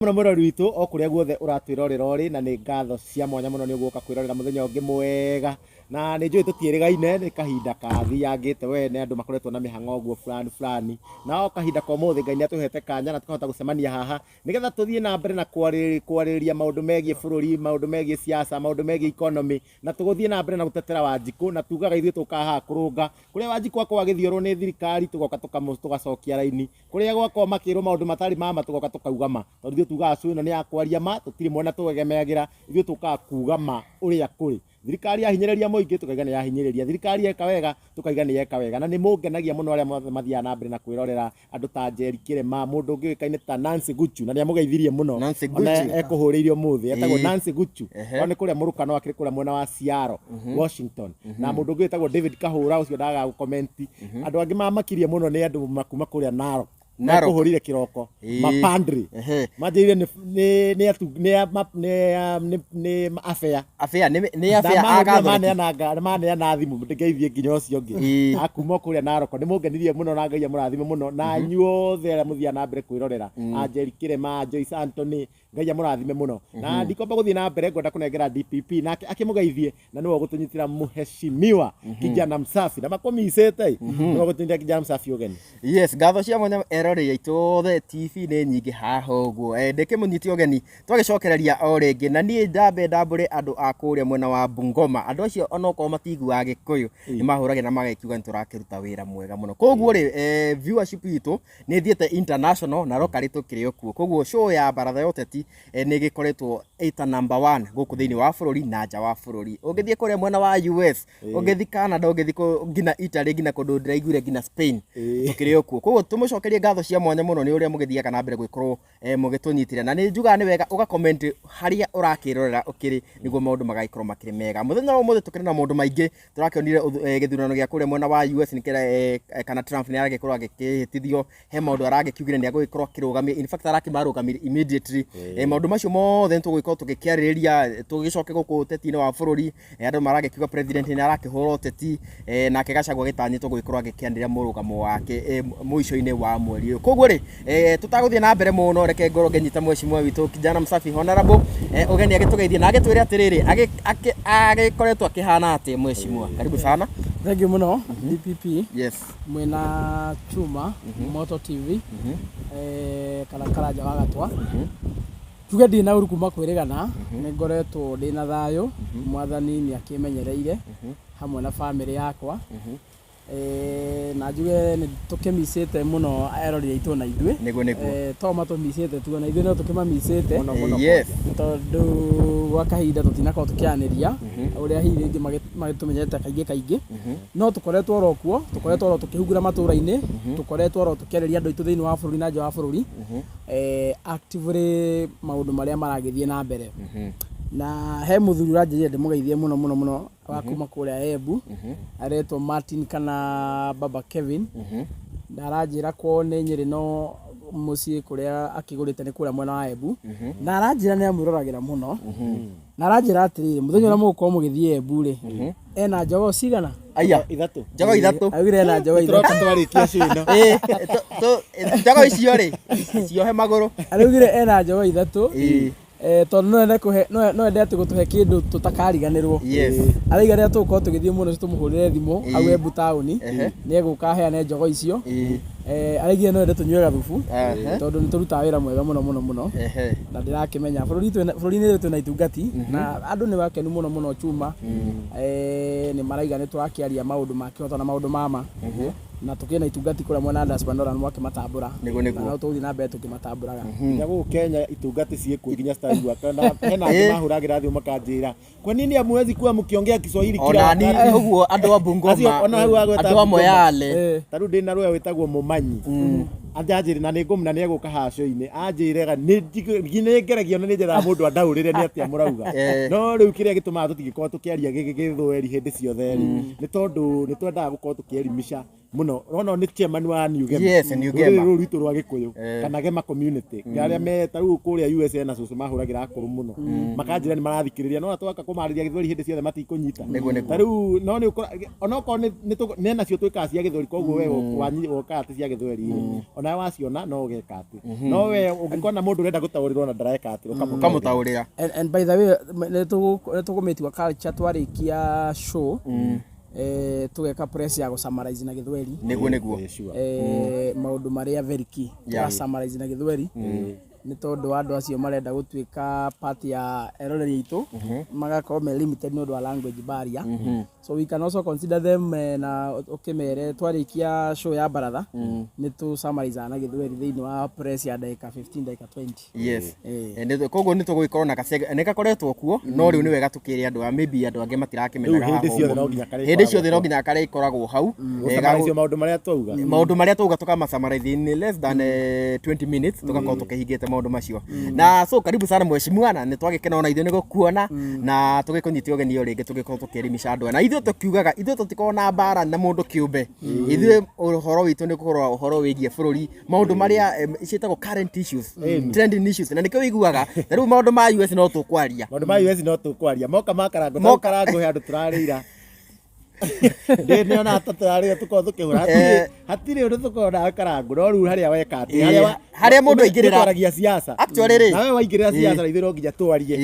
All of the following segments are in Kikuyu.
Mũno mwĩroreri witũ o kũrĩa guothe ũratwĩrorera ũrĩ, na nĩ ngatho cia mwanya mũno nĩ ũgũka kwĩrorera mũthenya ũngĩ mwega, na nĩ njũĩ tũtiĩrĩgaine, nĩ kahinda kathiangĩte we nĩ andũ makoretwo na mĩhang'o ũguo fulani fulani, na o kahinda ka ũmũthĩ Ngai nĩ atũhete kanya na tũkahota gũcemania haha nĩgetha tũthiĩ na mbere na kwarĩrĩria maũndũ megiĩ bũrũri, maũndũ megiĩ siasa, maũndũ megiĩ economy, na tũgũthiĩ na mbere na gũtetera Wanjikũ, na tugaga ithuĩ tũkaga haha kũrũnga kũrĩa Wanjikũ akorwo agĩthiorwo nĩ thirikari, tũgoka tũgacokia raini. Kũrĩa gwakorwo makĩrwo maũndũ matarĩ ma ma, tũgoka tũkauga ma, tondũ ithuĩ tugaga show ĩno nĩ ya kwaria ma, tũtirĩ mwena tũegemeagĩra, ithuĩ tũkaga kuga ma ũrĩa kũrĩ. Thirikari yahinyĩrĩria mũingĩ, tũkauga nĩ yahinyĩrĩria, thirikari yeka wega, tũkauga nĩ yeka wega. Na nĩ mũngenagia mũno arĩa mothe mathiaga na mbere na kwĩrorera andũ ta Njeri Kĩrema, mũndũ ũngĩ ũĩkaine ta Nancy Guchu, na nĩ amũgeithirie mũno. Nancy Ona Guchu. ekũhũrĩire ũmũthĩ, etagwo Nancy Guchu. Ehe. O nĩ kũrĩa Mũrukano, akĩrĩ kũrĩa mwena wa Seattle, Washington. Na mũndũ ũngĩ wĩtagwo David Kahũra, ũcio ndagaga gũcomment. Andũ angĩ mamakirie mũno nĩ andũ makuma kũrĩa Narok. Narok. Mekũhũrire kĩroko. Mapandri. Manjĩrire nĩ nĩ atu nĩ a- ma- nĩ a- nĩ nĩ abea. Abea nĩ abea Na a Catholic. maneana thimũ ngeithie nginya ũcio ũngĩ. Akuma kũrĩa Narok. Nĩ mũngenirie mũno na Ngai amũrathime mũno, na inyuothe arĩa mũthiaga na mbere kwĩrorera. Angeli Kĩrema, Joyce Anthony, Ngai amũrathime mũno. Na ndikwamba gũthiĩ na mbere, ngwenda kũnengera DPP nake akĩmũgeithie, na nĩwe ũgũtũnyitĩra mheshimiwa kijana msafi na makũmicĩte, nĩwe ũgũtũnyitĩra kijana msafi ũgeni. Yes, ngatho cia mwanya eroreri aitũ othe, TV nĩ nyingĩ haha ũguo. Ndĩkĩmũnyite ũgeni twagĩcokereria o rĩngĩ, na niĩ ndambe ndambũre andũ a kũrĩa mwena wa Bungoma. Andũ acio onokorwo matiguaga Gĩkũyũ, nĩ mahũragĩra na magakiuga nĩ tũrakĩruta wĩra mwega mũno. Koguo rĩ, viewership itũ nĩ ĩthiĩte international na locally tũkĩrĩ o kuo. Koguo show ya baratha ya ũteti nĩ ĩgĩkoretwo ĩta number one gũkũ thĩinĩ wa bũrũri na nja wa bũrũri. Ũngĩthiĩ kũrĩa mwena wa US, ũngĩthiĩ Canada, ũngĩthiĩ nginya Italy, nginya kũndũ ndĩraiguire nginya Spain, tũkĩrĩ o kuo. Koguo tũmũcokerie ngatho cia mwanya mũno nĩ ũrĩa mũgĩthiaga na mbere gũgĩkorwo mũgĩtũnyitĩrĩra. Na nĩ njugaga nĩ wega ũga comment harĩa ũrakĩrorera ũkĩrĩ, nĩguo maũndũ magagĩkorwo makĩrĩ mega. Mũthenya wa ũmũthĩ tũkĩrĩ na maũndũ maingĩ. Tũrakĩonire gĩthurano gĩa kũrĩa mwena wa US nĩ kĩra, kana Trump nĩ aragĩkorwo agĩkĩhĩtithio, he maũndũ aragĩkiugire nĩ agũgĩkorwo akĩrũgamia, in fact arakĩmarũgamirie immediately. Maũndũ macio mothe nĩ tũgũgĩkorwo tũgĩkĩarĩrĩria, tũgĩcoke gũkũ ũteti-inĩ wa bũrũri. Andũ maragĩkiuga president nĩ arakĩhũra ũteti, nake Gachagua agĩtanyĩtwo gũgĩkorwo agĩkĩanĩrĩra mũrũgamo wake mũico-inĩ wa mweri ũyũ. Koguo rĩ, tũtagũthiĩ na mbere mũno, reke ngorwo ngĩnyita mheshimiwa witũ kijana msafi honorable ũgeni agĩtũgeithie na agĩtwĩre atĩrĩrĩ, agĩkoretwo akĩhana atĩ. Mheshimiwa, karibu sana. Thank you mũno DPP. Yes. Mwĩna Chuma Moto TV, kana Karanja wa Gatwa. Tuge ndirĩ na ũru kuma kwĩrĩgana, nĩ ngoretwo ndĩ na thayũ, Mwathani nĩ akĩmenyereire hamwe na bamĩrĩ yakwa. Na njuge nĩ tũkĩmicĩte mũno eroreri aitũ na ithuĩ. Nĩguo, nĩguo. To matũmicĩte tu, ona ithuĩ no tũkĩmamicĩte. Mũno, mũno. Yes. Tondũ gwa kahinda tũtinakorwo tũkĩaranĩria ũrĩa hihi rĩngĩ magĩtũmenyete kaingĩ kaingĩ. No tũkoretwo oro kuo, tũkoretwo oro tũkĩhungura matũra-inĩ, tũkoretwo oro tũkĩarĩria andũ aitũ thĩinĩ wa bũrũri na nja wa bũrũri. Actively maũndũ marĩa maragĩthiĩ na mbere. Na he mũthuri ũranjĩrire ndĩmũgeithie mũno mũno mũno wa kuma kũrĩa Embu, aretwo Martin kana Baba Kevin. Na aranjĩra kwao nĩ Nyĩrĩ, no mũciĩ kũrĩa akĩgũrĩte nĩ kũrĩa mwena wa Embu. Na aranjĩra nĩ amwĩroragĩra mũno. Na aranjĩra atĩrĩrĩ, mũthenya ũrĩa mũgũkorwo mũgĩthiĩ Embu rĩ, ena jogoo cigana? Aya. Ithatũ. Jogoo ithatũ. Augire ena jogoo ithatũ. Tũroka twarĩkia show ĩno. Jogoo icio rĩ, ciohe magũrũ. Araugire ena jogoo ithatũ. Tondũ no ende kũhe, no ende atĩ gũtũhe kĩndũ tũtakariganĩrwo. Yes. Arauga rĩrĩa tũgũkorwo tũgĩthiĩ mũno tũmũhũrĩre thimũ hau Embu taũni, nĩ egũka aheane jogoo icio. Araugire no ende tũnyue gathubu, tondũ nĩ tũrutaga wĩra mwega mũno mũno mũno. Na ndĩrakĩmenya bũrũri-inĩ ũyũ twĩna itungati na andũ nĩ akenu mũno mũno Chuma. Nĩ marauga nĩ tũrakĩaria maũndũ ma kĩhoto na maũndũ ma ma. Na tũkĩrĩ na itungati kũrĩa mwena wa Diaspora nĩ mwakĩmatambũra. Nĩguo, nĩguo. Na no tũgũthiĩ na mbere tũkĩmatambũraga. Nginya gũkũ Kenya itungati ciĩkuo nginya citaigua. Kana hena angĩ mahũragĩra thimũ makanjĩra, kwa nini hamuwezi kuwa mkiongea Kiswahili kila Ona ni wakati? ũguo andũ a Bungoma, Acio, ona hau agweta andũ a Bungoma. Moyale. Ta rĩu ndĩna rũya wĩtagwo Mũmanyi. Anjanjĩre na nĩ ngũmuna nĩ egũka haha show-inĩ. Anjĩrega nĩ nĩ ngeragia na nĩ njethaga mũndũ andaũrĩre nĩ atĩa mũrauga. No rĩu kĩrĩa gĩtũmaga tũtingĩkorwo tũkĩaria Gĩthweri hĩndĩ ciothe rĩ, nĩ tondũ nĩ twendaga gũkorwo tũkĩelimisha Muno rona nĩ chairman wa New Gema. Yes, New Gema. Rũrĩrĩ rũrũ rwitũ rwa Gĩkũyũ kana Gema community arĩa me ta rĩu kũrĩa USA na cũcũ mahũragĩra akũrũ mũno, makanjĩra nĩ marathikĩrĩria, no twaka kũmarĩria gĩthweri hĩndĩ ciothe matikũnyita. Nĩguo. Ta rĩu no nĩ ũkora onokorwo nĩ nacio twĩkaga cia gĩthweri, koguo we woka atĩ cia gĩthweri rĩ, onawe waciona no ũgeka atĩ no we ũngĩkona mũndũ ũrenda gũtaũrĩrwo na ndareka atĩ ũkamũtaũrĩra. Ũkamũtaũrĩra. And by the way, nĩ tũkũmĩtua culture twarĩkia show, tũgeka press ya gũsummarize na gĩthweri. Nĩguo. Sure. Maũndũ marĩa very key Yeah. tũga summarize na gĩthweri, nĩ tondũ wa andũ acio marenda gũtuĩka part ya eroreri aitũ magakorwo me limited nĩ ũndũ wa language barrier, so we can also consider them, na ũkĩmere twarĩkia show ya baratha nĩ tũ summarize na gĩthweri thĩinĩ wa press ya ndagĩka 15, ndagĩka 20. Yes. Koguo nĩ tũgũgĩkorwo na nĩ gakoretwo kuo, no rĩu nĩ wega tũkĩre andũ a maybe andũ angĩ matirakĩmenyaga. Rĩu hĩndĩ Haha ciothe ũguo. no nginya karĩkoragwo Hĩndĩ ciothe no kuo. nginya karĩkoragwo hau. Gũsummarize maũndũ marĩa twauga. Maũndũ marĩa twauga tũkamasummarize in less than 20 minutes, tũgakorwo tũkĩhingĩte maũndũ macio. Na so karibu sana mheshimiwa, na nĩ twagĩkena ona ithuĩ nĩ gũkuona na tũgĩkũnyita ũgeni o rĩngĩ, tũgĩkorwo tũkĩelimisha andũ aya. Na ithuĩ tũkiugaga ithuĩ tũtikoragwo na mbara na mũndũ kĩũmbe, ithuĩ ũhoro witũ nĩ kũrora ũhoro wĩgiĩ bũrũri, maũndũ marĩa ciĩtagwo current issues, trending issues, na nĩkĩo wĩiguaga ta rĩu maũndũ ma US no tũkwaria. Maũndũ ma US no tũkwaria moka makarango. Karango he andũ tũrarĩira ndĩ nĩona ta tũrarĩra tũkorwo tũkĩhũra. Hatirĩ ũndũ tũkorwo na karango, no rĩu harĩa weka atĩ Harĩa mũndũ aingĩrĩra. Twaragia siasa. Actually rĩ, nawe waingĩrĩra siasa na ithuĩ no nginya twarie.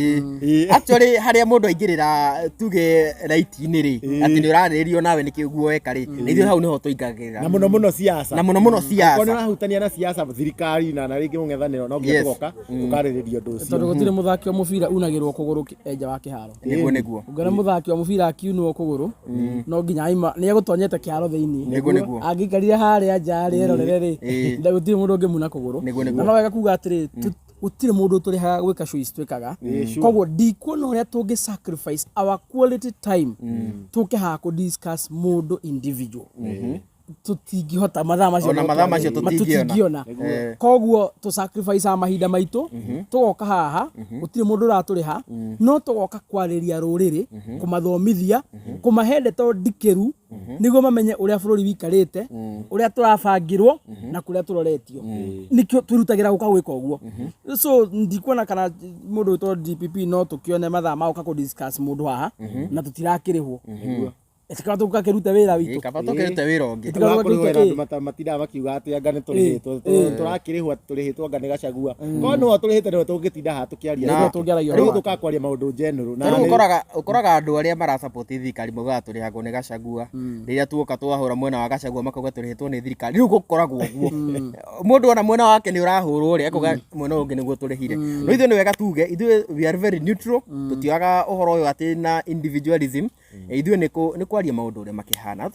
Actually harĩa mũndũ aingĩrĩra tuge raiti-inĩ rĩ, atĩ nĩ ũrarĩrĩrio nawe nĩkĩ ũguo weka rĩ, na ithuĩ hau nĩho tũingagĩrĩra. Na mũno mũno siasa. Na mũno mũno Akorwo nĩ siasa. ũrahutania na siasa, thirikari na rĩngĩ mũng'ethanĩro, no nginya tũgoka tũkarĩrĩria ũndũ ũcio. Tondũ gũtirĩ mũthaki wa mũbira unagĩrwo kũgũrũ nja wa kĩharo. Nĩguo. Ũngĩona mũthaki wa mũbira akiunwo kũgũrũ, no nginya aima nĩ egũtonyete kĩharo thĩinĩ. Nĩguo. Angĩikarire harĩa nja rĩerorere rĩ, gũtirĩ mũndũ ũngĩmuna kũgũrũ. Nĩguo. Na no wega kuga atĩrĩ, gũtirĩ mũndũ tũrĩhaga gwĩka show ici twĩkaga, koguo ndikuona ũrĩa tũngĩ sacrifice our quality time tũke haha kũ discuss mũndũ individual. Tũtingĩhota mathaa macio. Ona No mathaa macio tũtingĩona. Tũtingĩona. Koguo tũ sacrifice mahinda maitũ tũgoka haha, gũtirĩ mũndũ ũratũrĩha, no tũgoka kwarĩria rũrĩrĩ, kũmathomithia, kũmahe ndeto ndikĩru nĩguo mamenye ũrĩa bũrũri wikarĩte, ũrĩa tũrabangĩrwo na kũrĩa tũroretio. Nĩkĩo twĩrutagĩra gũka gwĩka ũguo. So ndikuona kana mũndũ wĩtwo DPP no tũkĩone mathaa ma gũka kũ discuss mũndũ haha na tũtirakĩrĩhwo. Ĩtikaba tũgakĩruta wĩra witũ. Kaba tũkĩrute wĩra ũngĩ. Tiga Tũgakorwo gwatuĩka wĩra andũ matindaga makiuga atĩ anga nĩ tũrĩhĩtwo, tũrakĩrĩhwo atĩ tũrĩhĩtwo anga nĩ Gachagua, korwo nĩwe tũrĩhĩte nĩwe tũngĩtinda haha tũkĩaria. Na- Tũngĩaragia Rĩu ũhoro wake. tũkaga kwaria maũndũ general na Rĩu ũkoraga andũ arĩa marasupport thirikari maugaga tũrĩhagwo nĩ Gachagua, rĩrĩa tuoka twahũra mwena wa Gachagua makauga tũrĩhĩtwo nĩ thirikari. Rĩu gũkoragwo ũguo, mũndũ ona mwena wake nĩ ũrahũrwo rĩ, akauga mwena ũyũ ũngĩ nĩguo tũrĩhire. No ithuĩ nĩ wega tuge ithuĩ we are very neutral, tũtioyaga ũhoro ũyũ atĩ na individualism. Ithuĩ nĩ kwaria maũndũ ũrĩa makĩhana.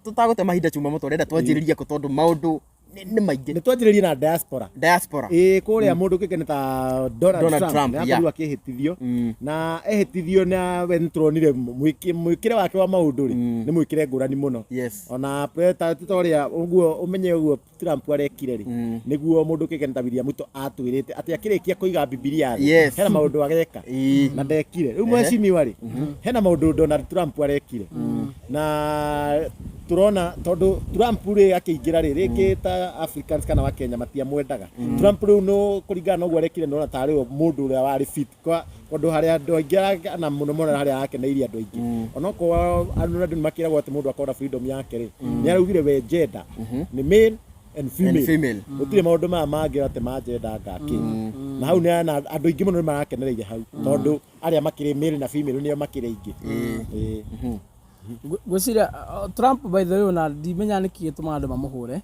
Tũtagũte mahinda chuma mũtũ, ũrenda twanjĩrĩrie kũ, tondũ maũndũ nĩ maingĩ. Nĩ twanjĩrĩrie na diaspora. Diaspora. Ĩĩ, kũrĩa mũndũ kĩngĩ ta Donald Donald Trump, Trump, nĩ akorirwo akĩhĩtithio na ehĩtithio, na we nĩtũronire mwĩkĩre wake wa maũndũ rĩ, nĩ mwĩkĩre ngũrani mũno. Ona ta ta ũrĩa ũguo ũmenye ũguo Trump arekire rĩ, nĩguo mũndũ kĩngĩ ta William Ruto atwĩrĩte atĩ akĩrĩkia kũiga Bibilia thĩ, hena maũndũ ageka na ndekire. Rĩu mheshimiwa rĩ, hena maũndũ Donald Trump arekire na turona tondũ Trump rĩ akĩingĩra rĩ, rĩngĩ ta Africans kana wa Kenya matiamwendaga Trump. Rĩu no kũringana na ũguo arekire, nona tarĩ we mũndũ ũrĩa warĩ fit kwa tondũ harĩa andũ aingĩ na mũno mũno harĩa arakeneirie andũ aingĩ, onokorwo andũ nĩ makĩragwo atĩ mũndũ akorwo na freedom yake rĩ, nĩ araugire we gender nĩ male and female. And female. Gũtirĩ maũndũ maya mangĩ atĩ ma gender ngakĩ, na hau nĩ na andũ aingĩ mũno nĩ marakenereire hau tondũ arĩa makĩrĩ male na female nĩo makĩrĩ aingĩ. Ĩĩ. Ngwĩciria Trump, by the way, ona ndimenya nĩkĩ gĩtũmaga andũ mamũhũre.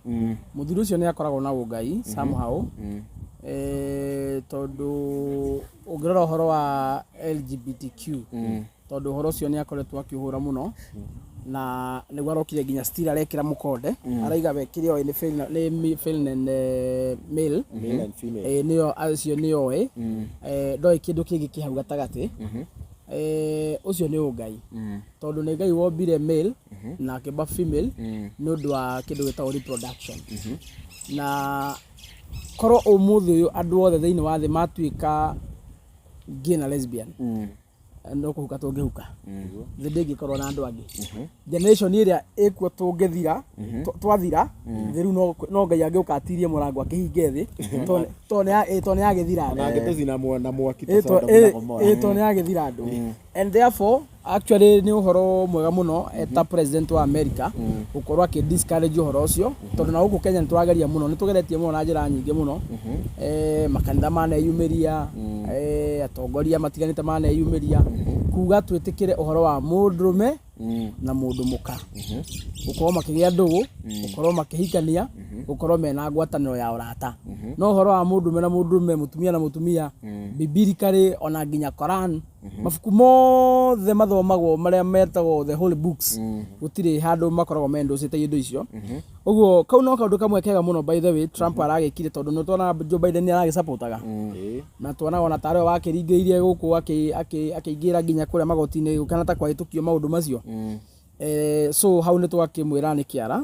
Mũthuri ũcio nĩ akoragwo na ũngai somehow, tondũ ũngĩrora ũhoro wa LGBTQ, tondũ ũhoro ũcio nĩ akoretwo akĩũhũra mũno na nĩguo arokire nginya still arekĩra mũkonde, araiga we kĩrĩa oĩ nĩ female and male. Male and female. Nĩyo acio nĩyo oĩ. Ndoĩ kĩndũ kĩngĩ kĩ hau gatagatĩ. Ũcio nĩ ũngai, tondũ nĩ Ngai wombire male na akĩmba female nĩ ũndũ wa kĩndũ gĩtagwo reproduction. Na korwo ũmũthĩ ũyũ andũ othe thĩinĩ wa thĩ matuĩka gay na lesbian, No kũhuka tũngĩhuka, thĩ ndĩngĩkorwo na andũ angĩ. Generation ĩrĩa ĩkuo tũngĩthira, twathira thĩ rĩu, no Ngai angĩũka atirie mũrango akĩhinge thĩ, tondũ nĩ yagĩthira. Na angĩtũcina na mwaki ta Sodom na Gomora. Tondũ nĩ yagĩthira andũ, and therefore actually nĩ ũhoro mwega mũno ta president wa America gũkorwo akĩ discourage ũhoro ũcio, tondũ na gũkũ Kenya nĩ tũrageria mũno, nĩ tũgeretie mũno na njĩra nyingĩ mũno. Makanitha maneyumĩria, atongoria matiganĩte maneyumĩria kuga twĩtĩkĩre ũhoro wa mũndũrũme na mũndũ mũka gũkorwo makĩgĩa ndũgũ, gũkorwo makĩhikania, gũkorwo mena ngwatanĩro ya ũrata. No ũhoro wa mũndũrũme na mũndũrũme, mũtumia na mũtumia, biblically ona nginya Koran, mabuku mothe mathomagwo marĩa metagwo the holy books, gũtirĩ handũ makoragwo mendũcĩte indo icio. Ũguo kau no kaũndũ kamwe kega mũno, by the way, Trump aragĩkire, tondũ nĩ tuonaga Joe Biden nĩ aragĩsupportaga, na tuonaga ona tarĩ we wakĩringĩrĩirie gũkũ akĩingĩra nginya kũrĩa magoti-inĩ gũkĩhana ta kwahĩtũkio maũndũ macio. So hau nĩ twakĩmwĩra nĩ kĩara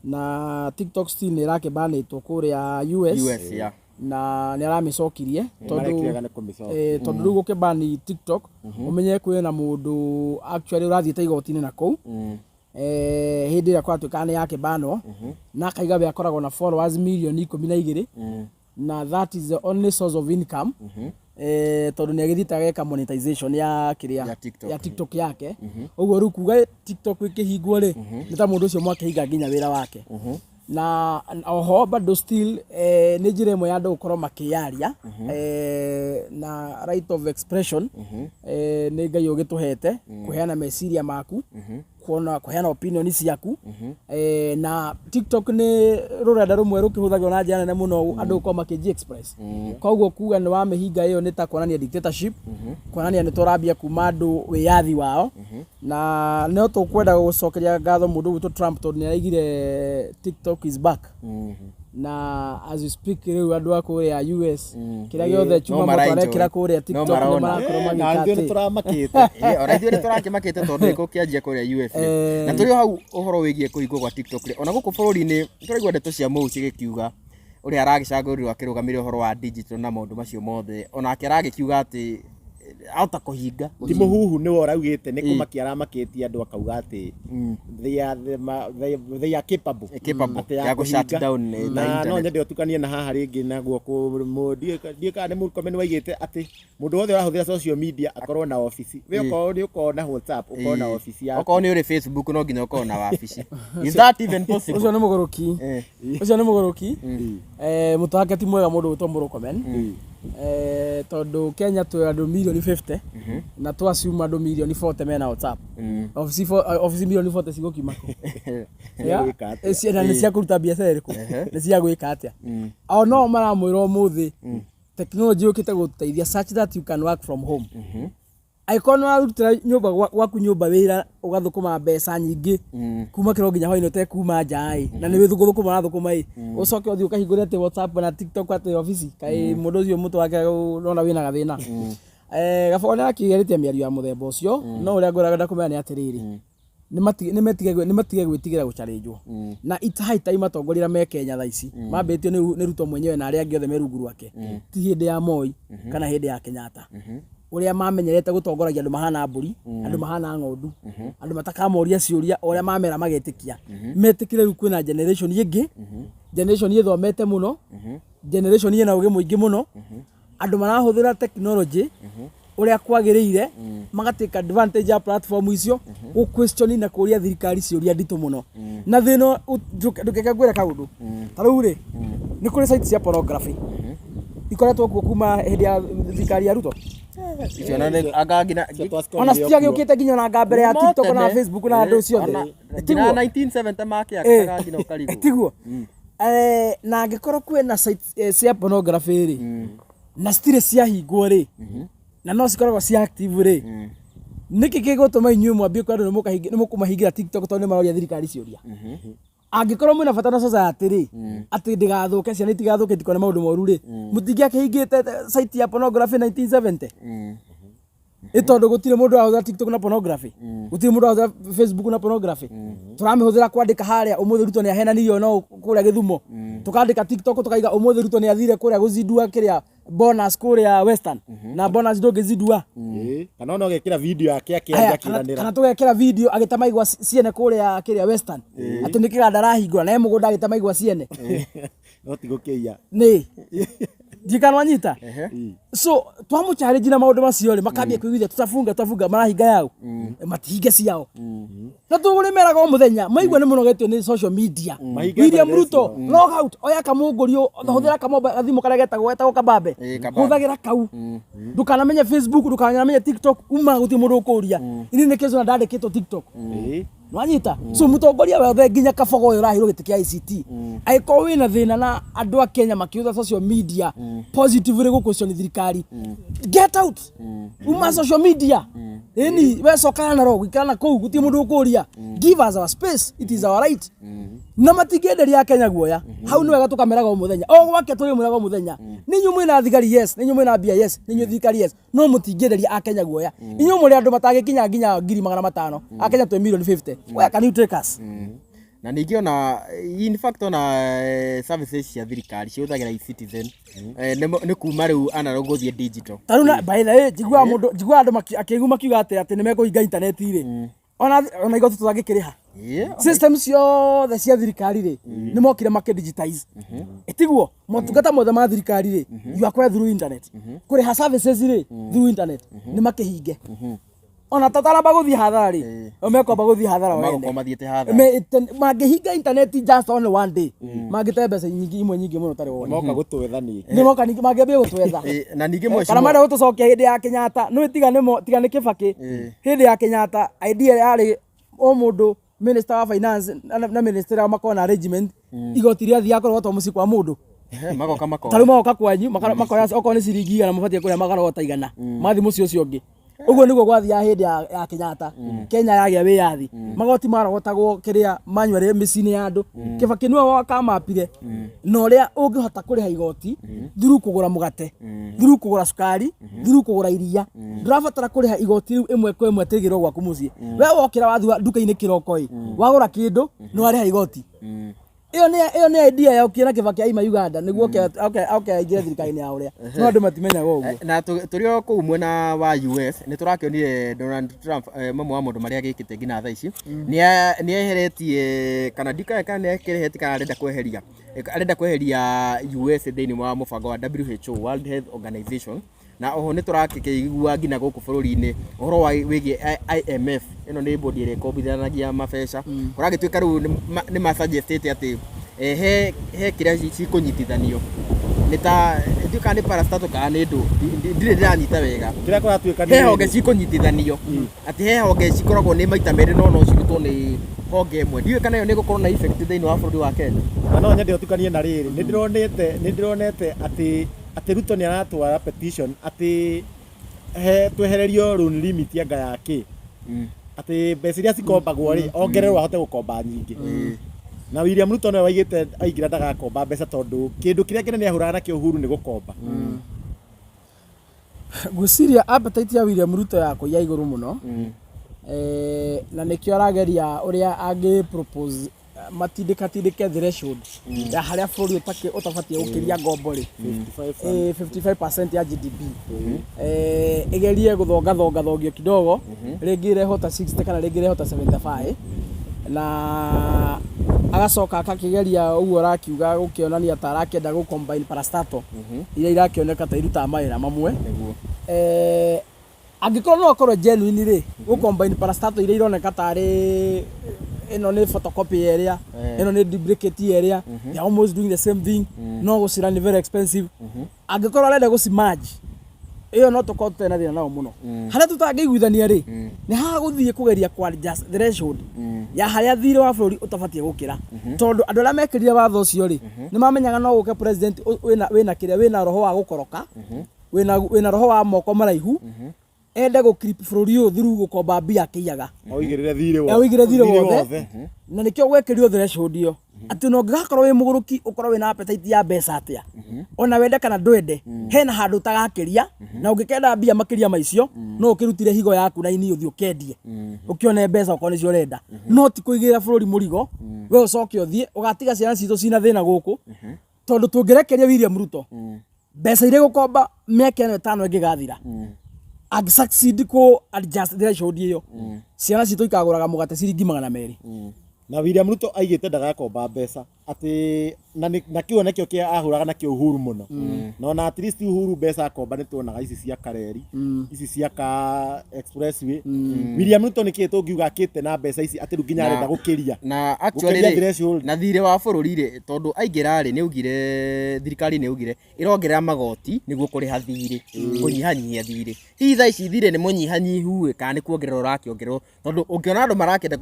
na TikTok still nĩ ĩrakĩbanĩtwo kũrĩa US, US, yeah. Na nĩ aramĩcokirie tondũ Marekĩrega nĩ kũmĩcokia. Tondũ rĩu gũkĩbani TikTok, ũmenye kwĩna mũndũ actually ũrathiĩte igoti-inĩ na kũu hĩndĩ ĩrĩa kwatuĩkaga nĩ yakĩbanwo, na akaiga we akoragwo na followers mirioni 12, na that is the only source of income, tondũ nĩ agĩthiĩte ageka monetization ya kĩrĩa Ya TikTok. Ya TikTok yake. Ũguo rĩu kuga TikTok ĩkĩhingwo rĩ, nĩ ta mũndũ ũcio mwakĩhinga nginya wĩra wake. Na oho bado still nĩ njĩra ĩmwe ya andũ gũkorwo makĩyaria, na right of expression nĩ Ngai ũgĩtũhete kũheana meciria maku, kuona kũheana opinion ciaku. Na TikTok nĩ rũrenda rũmwe rũkĩhũthagĩrwo na njĩra nene mũno andũ gũkorwo makĩji express. Koguo kuga nĩ wamĩhinga, ĩyo nĩ ta kuonania dictatorship, kuonania nĩ tũrambia kuma andũ wĩyathi wao. Na no tũkwenda gũcokeria ngatho mũndũ ũgwĩtwo Trump, tondũ nĩ araigire TikTok is back, na as we speak rĩu andũ a kũrĩa US, kĩrĩa gĩothe chuma No moto mara-enjoy. arekĩra kũrĩa No TikTok nĩ marona. marakorwo Na magĩka ithuĩ nĩ atĩ tũramakĩte. Ĩ, ona ithuĩ nĩ tũrakĩmakĩte tondũ gĩko kĩanjia kũrĩa US rĩ. Na tũrĩ o hau ũhoro wĩgiĩ kũhingwo gwa TikTok rĩ, ona gũkũ bũrũri-inĩ tũraigua ndeto cia Mũu cigĩkiuga ũrĩa aragĩcagũrirwo akĩrũgamĩrĩra ũhoro wa digital na maũndũ macio mothe, onake aragĩkiuga atĩ ahota kũhinga. Ti mũhuhu, nĩwe ũraugĩte nĩ kũmakia aramakĩtie andũ, akauga atĩ they are capable. Capable Atĩ ya kũ shut kũhinga. down, Na internet. No nyende ũtukanie na haha rĩngĩ naguo ndiũĩ kana nĩ Murkomen waigĩte atĩ mũndũ wothe ũrahũthĩra social media akorwo na ofici. We okorwo nĩ ũkorwo na WhatsApp, ũkorwo na ofici yaku. Okorwo nĩ ũrĩ Facebook, no nginya ũkorwo na wabici. Is that even possible? Ũcio nĩ mũgũrũki. Ũcio nĩ mũgũrũki. Mũtwe wake ti mwega, mũndũ ũgwĩtwo Murkomen, tondũ Kenya twĩ andũ mirioni 50, na tũ assume andũ mirioni 40 mena WhatsApp. Ofici mirioni 40 cigũkiuma kũ? Cia gwĩka atĩa? Na nĩ cia kũruta biacara ĩrĩkũ? Nĩ cia gwĩka atĩa? O no maramwĩra ũmũthĩ technology yũkĩte gũteithia such that you can work from home. Angĩkorwo nĩ warutĩra nyũmba gwaku nyũmba wĩra, ũgathũkũma mbeca nyingĩ kuma kĩro nginya hwainĩ ũtekuma nja ĩ, na nĩ wĩthũkũthũkũma ũrathũkũma ĩ, ũcoke ũthiĩ ũkahingũre atĩ WhatsApp na TikTok atĩ obici? Kaĩ mũndũ ũcio mũtwe wake ũrona wĩna gathĩna? Gabogo nĩ akĩgeretie mĩario ya mũthemba ũcio, no ũrĩa ngwenda kũmenya nĩ atĩrĩrĩ, nĩ matige gwĩtigĩra gũcharĩnjwo, na it's high time atongoria arĩa me Kenya thaa ici mambĩtio nĩ Ruto mwenyewe na arĩa angĩ othe me rungu rwake, ti hĩndĩ ya Moi kana hĩndĩ ya Kenyatta ũrĩa mamenyerete gũtongoragia andũ mahana mbũri, andũ mahana ng'ondu, andũ matakamoria ciũria, o ũrĩa mamera magetĩkia. Metĩkĩre rĩu kwĩna generation ĩngĩ, generation ĩthomete mũno, generation ĩna ũgĩ mũingĩ mũno, andũ marahũthĩra technology ũrĩa kwagĩrĩire, magatake advantage ya platform icio gũ question na kũria thirikari ciũria nditũ mũno. Na thĩna ndũkeke ngwĩre kaũndũ ta rĩu rĩ, nĩ kũrĩ site cia pornography ikoretwo kuo kuma hĩndĩ ya thirikari ya Ruto. Icio na nĩ anga nginya Ona citiagĩũkĩte nginya ona anga mbere ya TikTok na Facebook na andũ ciothe. Nginya Tiguo? 1970 makĩakaga nginya ũkarigwo. Tiguo? Na angĩkorwo kwĩna site cia pornography rĩ, na citirĩ ciahingwo rĩ, na no cikoragwo cia active rĩ, nĩkĩ gĩgũtũma inyuĩ mwambie kwĩra andũ nĩ mũkũmahingĩra TikTok tondũ nĩ maroria thirikari ciũria? Angĩkorwo mwĩna bata na society rĩ, atĩ ndĩgathũke, ciana itigathũke, itikone maũndũ moru rĩ, mũtingĩakĩhingĩte site ya pornography 1970? Ĩ tondũ gũtirĩ mũndũ ũrahũthĩra TikTok na pornography, gũtirĩ mũndũ ũrahũthĩra Facebook na pornography. Tũramĩhũthĩra kwandĩka harĩa ũmũthĩ Ruto nĩ ahenanirio no kũrĩa Gĩthumo. Tũkandĩka TikTok tũkaiga ũmũthĩ Ruto nĩ athire kũrĩa gũzindua kĩrĩa bonus kũrĩa Western, na bonus ndũngĩzindua. Ĩĩ. Kana ona ũgekĩra video yake Aya, akĩaria kana akĩranĩra. kana tũgekĩra video agĩtema igwa ciene kũrĩa kĩrĩa Western, atĩ nĩ kĩganda arahingũra na e mũgũnda agĩtema igwa ciene. No ti gũkĩiya. Nĩ ndikanwanyita. Ĩĩ. So twamũchallenge na maũndũ macio rĩ, makambia kwĩguithia tutafunga tutafunga, marahinga yao matihinge ciao, na tũrĩmeraga o mũthenya maigua nĩ mũnogetio nĩ social media. Mahinge William by Ruto, log out, oya kamũngũrio, hũthĩra kamomba gathimũ karĩa getagwo kabambe. Ĩĩ, kabambe. Hũthagĩra kau, ndũkanamenye Facebook, ndũkanamenye TikTok, uma gũtirĩ mũndũ ũkũria ini nĩ kĩzona ndandĩkĩtwo TikTok. Ĩĩ. Nwanyita? So mũtongoria wothe nginya kabogo ũyũ ũraheirwo gĩtĩ kĩa ICT, angĩkorwo wĩna thĩna na andũ a Kenya makĩhũthĩra social media positively gũ question thirikari, get out, uma social media. Ĩni we coka analog, ikara na kũu, gũtirĩ mũndũ ũkũria. Give us our space, it is our right. Na matingĩenderia Akenya guoya. Hau nĩ wega tũkameraga o mũthenya, o gwake tũrĩmwĩraga o mũthenya, nĩ inyuĩ mwĩna thigari, yes, nĩ inyuĩ mwĩna mbia, yes, nĩ inyuĩ thirikari, yes, no mũtingĩenderia Akenya guoya. Inyuĩ mũrĩ andũ matangĩkinya nginya 500,000, Akenya twĩ milioni 50. Where can you take us? Na ningĩ ona in fact ona services cia thirikari cihũthagĩra e-Citizen. Nĩ kuma rĩu analog gũthiĩ digital. Ta rĩu by the way, njiguaga mũndũ, njiguaga andũ akĩigua makiuga atĩ nĩ mekũhinga intaneti rĩ, ona igoti tũtangĩkĩrĩha. System ciothe cia thirikari rĩ, nĩ mokire makĩ digitize, ĩtiguo motungata mothe ma thirikari rĩ, you acquire through internet, kũrĩha services rĩ through internet, nĩ makĩhinge ona tataramba gũthiĩ hathara rĩ, o mekwamba gũthiĩ hathara Magũkorwo wene. mathiĩte hathara. Mangĩhinga intaneti just only one day, mangĩte mbeca nyingĩ imwe nyingĩ mũno tarĩ wona. Moka gũtwetha ningĩ. Nĩ moka ningĩ mangĩambia gũtwetha. Na ningĩ Kana mheshimiwa marenda gũtũcokia hĩndĩ ya Kenyatta, nĩ tiga nĩ mo, tiga nĩ Kibaki. Hĩndĩ ya Kenyatta idea yarĩ o mũndũ minister wa finance na minister ao makorwo na arrangement, igoti rĩathiaga kũrogotwo mũciĩ kwa mũndũ. Magoka makoya. Ta rĩu magoka kwanyu makoya okorwo nĩ ciringi 100 mũbatiĩ kũrĩa, makarogota 100 mathiĩ mũciĩ ũcio ũngĩ. Ũguo nĩguo gwathiaga hĩndĩ ya Kenyatta. Kenya yagĩa wĩyathi, magoti marogotagwo kĩrĩa manually mĩciĩ-inĩ ya andũ. Kibaki nĩwe wakamapire na ũrĩa ũngĩhota kũrĩha igoti through kũgũra mũgate, through kũgũra cukari, through kũgũra iria. Ndũrabatara kũrĩha igoti rĩu ĩmwe kwa ĩmwe atĩ rĩgĩrwo gwaku mũciĩ. We wokĩra wathiĩ nduka-inĩ kĩroko ĩ, wagũra kĩndũ nĩ warĩha igoti. Ĩyo nĩ idea yokire na Kibaki aima Uganda nĩguo oke aingĩre thirikari-inĩ ya ũrĩa, no andũ matimenyaga ũguo. Na tũrĩ o kũu mwena wa US nĩ tũrakĩonire Donald Trump, mamwe wa maũndũ marĩa agĩkĩte nginya thaa ici nĩ eheretie kana ndikae kana nĩ akĩrehetie kana arenda kweheria US thĩinĩ wa mũbango wa WHO, World Health Organization. Na oho nĩ tũrakĩigua nginya gũkũ bũrũri-inĩ ũhoro wa wĩgiĩ IMF, ĩno nĩ bodi ĩrĩa ĩkombithanagia mabeca, kũragĩtuĩka rĩu nĩ masuggestĩte atĩ he kĩrĩa cikũnyitithanio nĩ ta ndiũĩ kana nĩ parastatal kana nĩ ndũ, ndirĩ ndĩranyita wega. Kĩrĩa kũratuĩka He honge cikũnyitithanio, atĩ he honge cikoragwo nĩ maita merĩ no cirutwo nĩ honge ĩmwe. Ndiũĩ kana ĩyo nĩ ĩgũkorwo na effect thĩinĩ wa bũrũri wa Kenya. Na no nyende ũtukanie na rĩrĩ, nĩ ndĩronete atĩ Ruto nĩ aratwara petition atĩ he twehererio loan limit anga ya kĩ, atĩ mbeca iria cikombagwo rĩ, ongererwo ahote gũkomba nyingĩ. Na William Ruto nĩwe waigĩte aingĩra ndagakomba mbeca, tondũ kĩndũ kĩrĩa kĩnene ahũraga nakĩo Uhuru nĩ gũkomba. Ngwĩciria appetite ya William Ruto ya kũiya igũrũ mũno, na nĩkĩo arageria ũrĩa angĩ propose matindĩkatindĩke threshold ya harĩa bũrũri ũtabatiĩ gũkĩria ngombo rĩ, 55% ya GDP, ĩgerie gũthongathongathongio kidogo, rĩngĩ ĩrehwo ta 60 kana rĩngĩ ĩrehwo ta 75, na agacoka akakĩgeria ũguo arakiuga gũkĩonania ta arakĩenda gũ combine parastatal iria irakĩoneka ta irutaga mawĩra mamwe. Angĩkorwo no akorwo genuine rĩ, gũ combine parastatal iria ironeka tarĩ ĩno nĩ photocopy ya ĩrĩa ĩno nĩ duplicate ya ĩrĩa, they are almost doing the same thing, no gũcira nĩ very expensive. Angĩkorwo arenda gũcimerge, ĩyo no tũkorwo tũtarĩ na thĩna nao mũno. Harĩa tũtangĩiguithania rĩ, nĩ haha gũthiĩ kũgeria kwa adjust threshold ya harĩa thirĩ wa bũrũri ũtabatiĩ gũkĩra, tondũ andũ arĩa mekĩrire watho ũcio rĩ, nĩ mamenyaga no gũke president wĩna kĩrĩa, wĩna roho wa gũkoroka, wĩna roho wa moko maraihu. Ende gũ clip bũrũri ũyũ through gũkomba mbia akĩiyaga. Oigĩrĩre thirĩ wothe. Oigĩrĩre thirĩ wothe. Na nĩkĩo gwekĩrirwo threshold ĩyo atĩ ona ũngĩgakorwo wĩ mũgũrũki, ũkorwo wĩna appetite ya mbeca atĩa, ona wende kana ndwende, hena handũ ũtagakĩria, na ũngĩkenda mbia makĩria ma icio no ũkĩrutire higo yaku na ini ũthiĩ ũkendie ũkĩone mbeca okorwo nĩcio ũrenda, no ti kũigĩrĩra bũrũri mũrigo we ũcoke ũthiĩ ũgatiga ciana citũ cina thĩna gũkũ, tondũ tũngĩrekeria William Ruto mbeca iria gũkomba mĩaka ĩno 5 ĩngĩgathira, angĩ succeed kũ adjust threshold ĩyo, ciana citũ ikagũraga mũgate ciringi 200. Na William Ruto aigĩte ndagakomba mbeca atĩ na na kĩo nakĩo kĩa ahũraga nakĩo Uhuru mũno, na ona at least Uhuru mbeca akomba nĩ tuonaga ici cia kareri, ici cia ka expressway. William Ruto nĩkĩ tũngiuga akĩte na mbeca ici atĩ rĩu nginya arenda gũkĩria na actually gũkĩria rĩ, threshold? Na thirĩ wa bũrũri rĩ, tondũ aingĩra rĩ, nĩ augire thirikari nĩ augire ĩrongerera magoti nĩguo kũrĩha thirĩ, kũnyihanyihia thirĩ. Hihi thaa ici thirĩ nĩ mũnyihanyihu ĩ, kana nĩ kuongerera ũrakĩongererwo? Tondũ ũngĩona andũ marakĩenda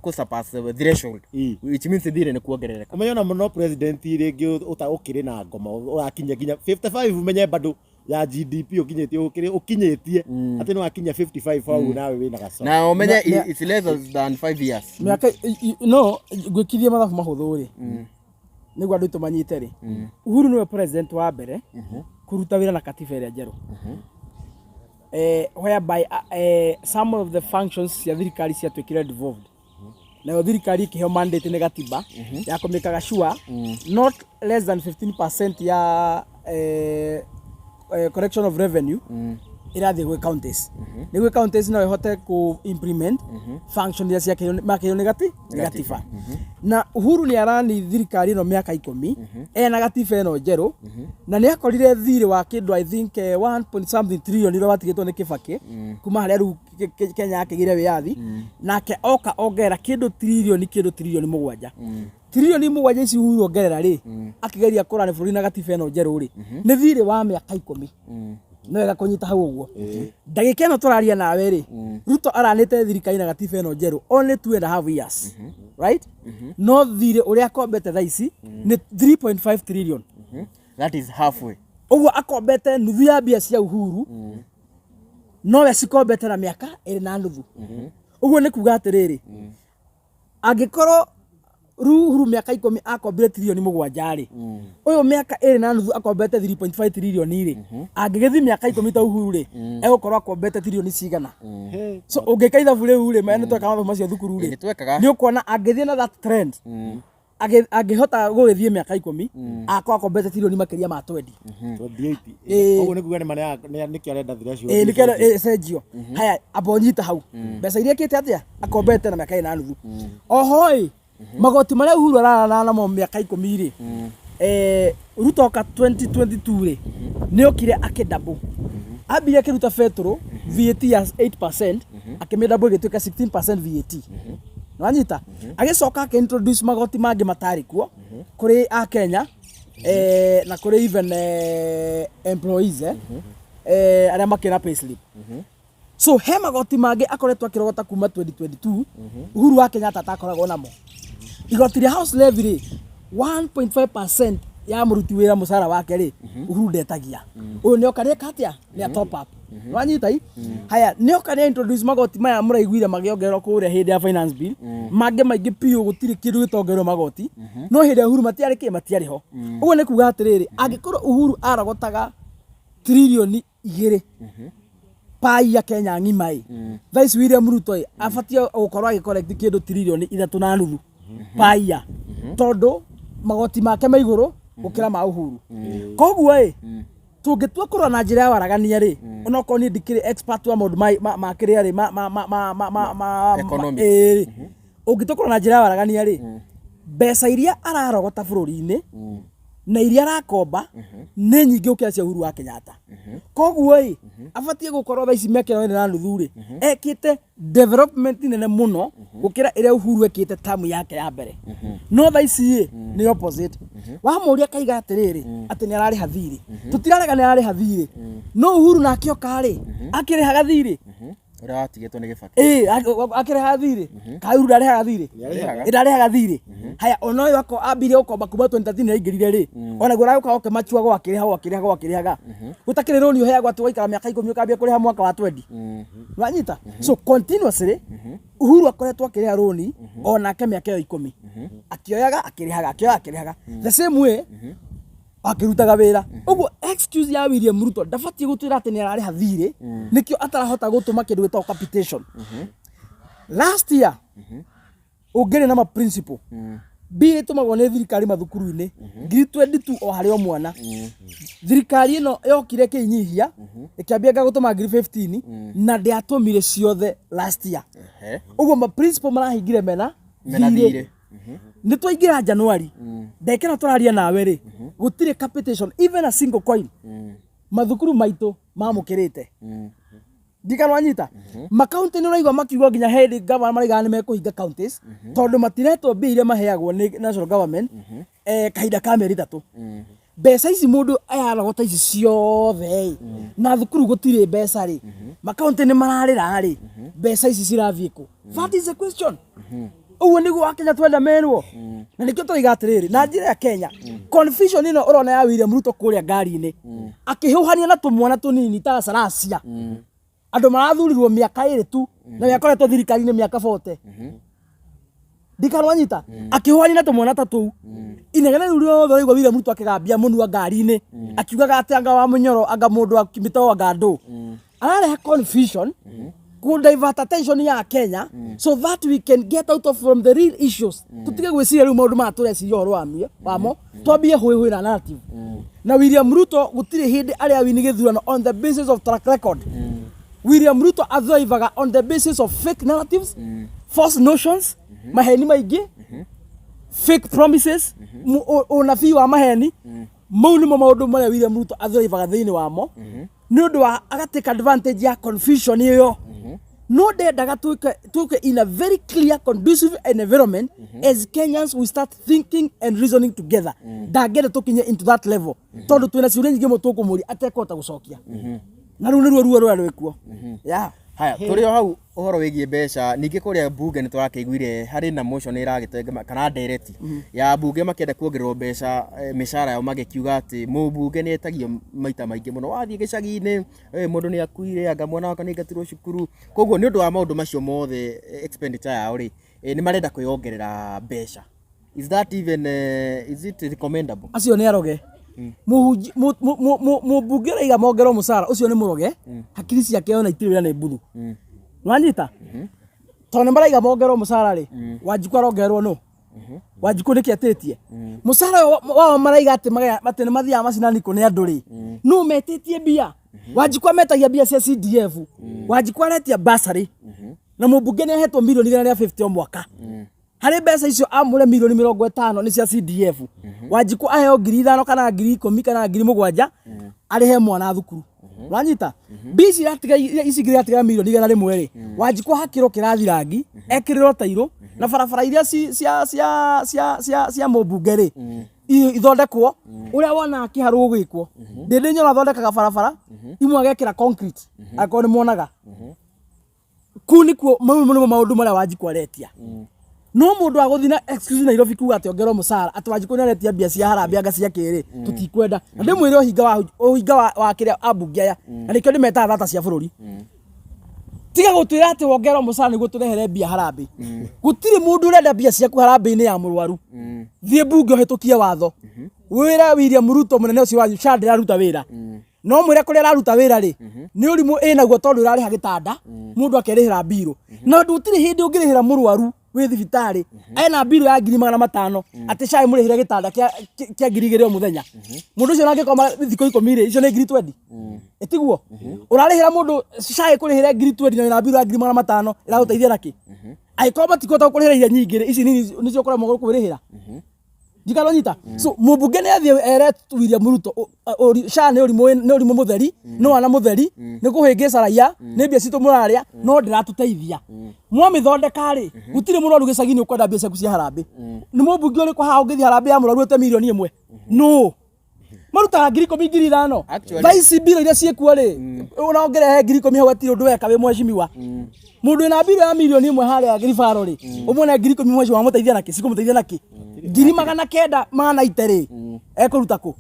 kũ surpass the threshold, which means thirĩ nĩ kuongerereka. Ũmenye ona mũno president rĩngĩ ũta ũkĩrĩ na ngoma ũrakinyia nginya 55, ũmenye bado ya GDP ũkinyĩtie ũkĩrĩ ũkinyĩtie atĩ nĩ wakinyia 55 hau nawe wĩna gaco. Na ũmenye it's less than 5 years. Mĩaka no ngwĩkithie mathabu mahũthũ rĩ, nĩguo andũ aitũ manyite rĩ, Uhuru nĩwe president wa mbere kũruta wĩra na katiba ĩrĩa njerũ, whereby some of the functions cia thirikari ciatuĩkire devolved, nayo thirikari ĩkĩheo mandate nĩ gatiba ya kũmĩkaga sure not less than 15% ya collection of revenue ĩrathiĩ gwĩ counties, nĩguo counties no ĩhote kũ implement function iria ciakĩrwo makĩrwo nĩ gatiba. Na Uhuru nĩ arani thirikari ĩno mĩaka 10 ena gatiba ĩno njerũ, na nĩ akorire thirĩ wa kĩndũ, I think, 1 point something trillion ũrĩa watigĩtwo nĩ Kibaki kuma harĩa rĩu Kenya yakĩgĩire wĩyathi, nake oka ongerera kĩndũ tririoni, kĩndũ tririoni 7. Tririoni 7 ici Uhuru ongerera rĩ, akĩgeria kũrani bũrũri na gatiba ĩno njerũ rĩ, nĩ thirĩ wa mĩaka 10. No wega kũnyita hau ũguo. Ndagĩka ĩno tũraria nawe rĩ, Ruto aranĩte thirikari na gatiba ĩno njerũ only 2.5 years, right? No thirĩ ũrĩa akombete thaa ici nĩ 3.5 trillion. That is halfway. Ũguo akombete nuthu ya mbia cia Uhuru, nowe cikombete na mĩaka 2.5. Ũguo nĩ kuga atĩrĩrĩ, angĩkorwo rĩu Uhuru mĩaka 10 akombire tririoni 7 rĩ, ũyũ mĩaka 2.5 akombete 3.5 trillion rĩ, angĩgĩthiĩ mĩaka 10 ta Uhuru rĩ, egũkorwo akombete tririoni cigana? So ũngĩka ithabu rĩu rĩ, nĩ tweka mathabu macio thukuru rĩ, Nĩ twekaga. Nĩ ũkuona angĩthiĩ na that trend, angĩhota gũgĩthiĩ mĩaka 10, akorwo akombete tririoni makĩria ma 20. 28. Ĩĩ. Ũguo nĩ kuga nĩ ma nĩkĩo arenda threshold. Ĩĩ, nĩkĩo ĩcenjio. Haya, amba ũnyite hau mbeca iria ĩkĩte atĩa akombete na mĩaka 2.5. Oho ĩ, magoti marĩa Uhuru ararana namo mĩaka 10 rĩ, Ruto oka 2022 rĩ, nĩ okire akĩdouble. Ambire akĩruta betũrũ VAT ya 8%, akĩmĩdouble ĩgĩtuĩka 16% VAT. Nĩwanyita? Agĩcoka akĩintroduce magoti mangĩ matarĩ kuo kũrĩ akenya, na kũrĩ even employees, arĩa makĩrĩ na payslip. So he magoti mangĩ akoretwo akĩrogota kuma 2022 Uhuru wa Kenyatta atakoragwo namo. Igoti rĩa house levy rĩ, 1.5% ya mũruti wĩra mũcara wake rĩ, Uhuru ndetagia. Ũyũ nĩoka nĩeka atĩa? Nĩ top up. Wanyita i? Haya, nĩoka nĩ introduce magoti maya mũraiguire magĩongererwo kũrĩa hĩndĩ ya finance bill, mangĩ maingĩ biũ. Gũtirĩ kĩndũ gĩtongererwo magoti, no hĩndĩ ya Uhuru matiarĩ kĩ, matiarĩ ho. Ũguo nĩ kuga atĩrĩrĩ, angĩkorwo Uhuru arogotaga tririoni 2 pai ya Kenya ng'ima ĩ, thaa ici William Ruto ĩ abatiĩ gũkorwo agĩcollect kĩndũ tririoni 3.5 paia, tondũ magoti make me igũrũ gũkĩra ma Uhuru. Koguo ĩ, tũngĩtua kũrora na njĩra ya waragania rĩ, onokorwo niĩ ndikĩrĩ expert wa maũndũ ma kĩrĩa rĩ, ma Economics. Ĩĩ, ũngĩtua kũrora na njĩra ya waragania rĩ, mbeca iria ararogota bũrũri-inĩ na iria arakomba nĩ nyingĩ gũkĩra cia Uhuru wa Kenyatta. Koguo ĩ, abatiĩ gũkorwo thaa ici mĩaka ĩno 2.5 rĩ, ekĩte development nene mũno gũkĩra ĩrĩa Uhuru ekĩte tamu yake ya mbere. No thaa ici ĩ, nĩ opposite. Wamũria akaiga atĩrĩrĩ, atĩ nĩ ararĩha thirĩ. Tũtirarega nĩ ararĩha thirĩ, no Uhuru nake oka rĩ, akĩrĩhaga thirĩ. Ũrĩa watigĩtwo nĩ Gĩbakĩ. Ĩĩ, akĩrĩhaga thirĩ kana Uhuru ndarĩhaga thirĩ? Nĩarĩhaga. Ĩ, ndarĩhaga thirĩ. Haya, ona ũyũ ako ambire gũkomba kuma 2013 aingĩrire rĩ, onaguo aragĩũka gũkĩmachuagwo akĩrĩhagwo akĩrĩhagwo akĩrĩhaga. Gũtakĩrĩ rũni ũheagwo atĩ waikara mĩaka 10 ũkambia kũrĩha mwaka wa 20. Wanyita? So continuously Uhuru akoretwo akĩrĩha rũni onake mĩaka ĩyo 10. Akĩoyaga akĩrĩhaga, akĩoyaga akĩrĩhaga. The same way akĩrutaga wĩra. Ũguo excuse ya William Ruto ndabatiĩ gũtwĩra atĩ nĩ ararĩha thirĩ, nĩkĩo atarahota gũtũma kĩndũ gĩtagwo capitation. Last year ũngĩrĩ na ma principle, mbia ĩtũmagwo nĩ thirikari mathukuru-inĩ 22,000 o harĩ o mwana. Thirikari ĩno yokire ĩkĩinyihia, ĩkĩambia anga gũtũma 15,000 na ndĩatũmire ciothe last year. Ũguo ma principle marahingire mena Mena thirĩ. thirĩ. Nĩ twaingĩra January, ndagĩka ĩno tũraria nawe rĩ, gũtirĩ capitation, even a single coin, mathukuru maitũ mamũkĩrĩte. Ndikana wanyita makaunti nĩ ũraigua makiuga nginya hĩndĩ gavana maraigaga nĩ mekũhinga counties tondũ matiretwo mbia iria maheagwo nĩ national government kahinda ka mĩeri 3. Mbeca ici mũndũ ayarogota ici ciothe ĩ, na thukuru gũtirĩ mbeca rĩ, makaunti nĩ mararĩra rĩ, mbeca ici cirathiĩ kũ? That is the question. Ũguo nĩguo Akenya twenda merwo, na nĩkĩo tũraiga atĩrĩrĩ, na njĩra ya Kenya confusion ĩno ũrona ya William Ruto kũrĩa ngari-inĩ akĩhũhania na tũmwana tũnini ta Sarasia, andũ marathurirwo mĩaka 2 tu na yakoretwo thirikari-inĩ mĩaka 40. Ndikanwanyita akĩhũhania na tũmwana ta tũu. Inegene rĩu rĩothe ũraigua William Ruto akĩgambia mũnua ngari-inĩ akiugaga atĩ anga wa mũnyoro, anga mũndũ wa mĩtoo, anga ndũ ararehe confusion ku divert attention ya Kenya so that we can get out of from the real issues. Tutige gwĩciria rĩu maũndũ maya tũreciria ũhoro wa wamo, twambie hũĩ na narrative. Na William Ruto gũtirĩ hĩndĩ arĩa wini gĩthurano on the basis of track record. William Ruto athrivaga on the basis of fake narratives, false notions, maheni maingĩ, fake promises, ũnabii wa maheni. Mau nĩmo maũndũ marĩa William Ruto athrivaga thĩinĩ wamo, nĩ ũndũ wa agatake advantage ya confusion ĩyo. No ndendaga tuĩke in a very clear, conducive environment as Kenyans we start thinking and reasoning together. Ndangĩenda tũkinye into that level tondũ twĩna ciũria nyingĩ mũno tũkũmũria atekũhota gũcokia, na rĩu nĩruo ruo rũrĩa rwĩkuo, yeah. Haya, tũrĩ o hau ũhoro wĩgiĩ mbeca, ningĩ kũrĩa mbunge nĩ tũrakĩiguire harĩ na motion ĩragĩtenga kana ndereti ya mbunge makĩenda kuongererwo mbeca, mĩcara yao, magĩkiuga atĩ mũmbunge nĩ etagio maita maingĩ mũno, wathiĩ gĩcagi-inĩ, mũndũ nĩ akuire, anga mwana wakwa nĩ aingatirwo cukuru. Koguo nĩ ũndũ wa maũndũ macio mothe, expenditure yao rĩ, nĩ marenda kwĩyongerera mbeca. Is that even is it recommendable? Acio nĩ aroge. Mũhunji mũmbunge ũraiga mongerwo mũcara ũcio nĩ mũroge, hakiri ciake ona itirĩ wĩra, nĩ mbuthu. Wanyita? Tondũ nĩ maraiga mongerwo mũcara rĩ, Wanjikũ arongererwo nũ? Wanjikũ nĩkĩ etĩtie mũcara ũyũ wao? Maraiga atĩ atĩ nĩ mathiaga macinani kũ nĩ andũ rĩ, nũ metĩtie mbia? Wanjikũ ametagia mbia cia CDF, Wanjikũ aretia basarĩ, na mũmbunge nĩ ahetwo 150,000,000 o mwaka. Harĩ mbeca icio amũre 50,000,000 nĩ cia CDF, Wanjikũ aheo 5,000 kana 10,000 kana 7,000 arĩhe mwana thukuru. Wanyita? Mbia ici iratiga, ici ingĩ iratigara 100,000,000 rĩ, Wanjikũ hakĩrwo kĩrathi rangi, ekĩrĩrwo tairũ na barabara iria cia cia cia cia cia mũmbunge rĩ, ithondekwo ũrĩa wonaga kĩharũ gũgĩkwo. Ndĩndĩ Nyoro athondekaga barabara imwe agekĩra concrete, angĩkorwo nĩ muonaga kuu nĩkuo. Mau nĩmo maũndũ marĩa Wanjikũ aretia. No mũndũ wa gũthiĩ na excuse Nairobi kuga atĩ ongerwo mũcara, atĩ Wanjikũ nĩ aretia mbia cia harambee anga cia kĩrĩ, tũtikwenda. Na ndĩmwĩre ũhinga wa ũhinga wa kĩrĩa ambunge aya, na nĩkĩo ndĩmetaga thata cia bũrũri. Tiga gũtwĩra atĩ wongerwo mũcara nĩguo tũrehere mbia harambee. Gũtirĩ mũndũ ũrenda mbia ciaku harambee-inĩ ya mũrwaru. Thiĩ mbunge ũhĩtũkie watho, wĩre William Ruto mũnene ũcio wanyu SHA ndĩraruta wĩra. No mwĩre kũrĩa araruta wĩra rĩ, nĩ ũrimũ ĩnaguo, tondũ ĩrarĩha gĩtanda mũndũ akerĩhĩra mbirũ, na ũndũ gũtirĩ hĩndĩ ũngĩrĩhĩra mũrwaru wĩ thibitarĩ ena mbirũ ya 500,000 atĩ SHA ĩmũrĩhĩre gĩtanda kĩa 2,000 o mũthenya. Mũndũ ũcio angĩkoma thikũ 10 rĩ, icio nĩ 20,000. Ĩtiguo ũrarĩhĩra mũndũ SHA ĩkũrĩhĩre 20,000 na wĩna mbirũ ya 500,000, ĩragũteithia nakĩ? Angĩkorwo matikũhota gũkũrĩhĩra iria nyingĩ rĩ, ici nini nĩcio ũkũremwo kwĩrĩhĩra. Ndikanonyita. So mũmbunge nĩ athiĩ ere William Ruto SHA nĩ ũrimũ, nĩ ũrimũ mũtheri, nĩ wana mũtheri, nĩ kũhĩngĩca raia, nĩ mbia citũ mũrarĩa no ndĩratũteithia. Mwamĩthondeka rĩ, gũtirĩ mũrwaru gĩcagi-inĩ ũkwenda mbia ciaku cia harambĩ. Nĩ mũmbunge ũrĩkũ haha ũngĩthiĩ harambĩ ya mũrwaru ĩte 1,000,000? Nũ? Marutaga 10,000 5,000. Actually- Thaa ici mbirũ iria ciĩkuo rĩ, ũrongerehe 10,000 hau hatirĩ ũndũ weka wĩ mheshimiwa. Mũndũ wĩna mbirũ ya 1,000,000 harĩa Gĩribaro rĩ, ũmwone 10,000 mheshimiwa wamũteithia nakĩ? Cikũmũteithia nakĩ? 990,000 rĩ, ekũruta kũ?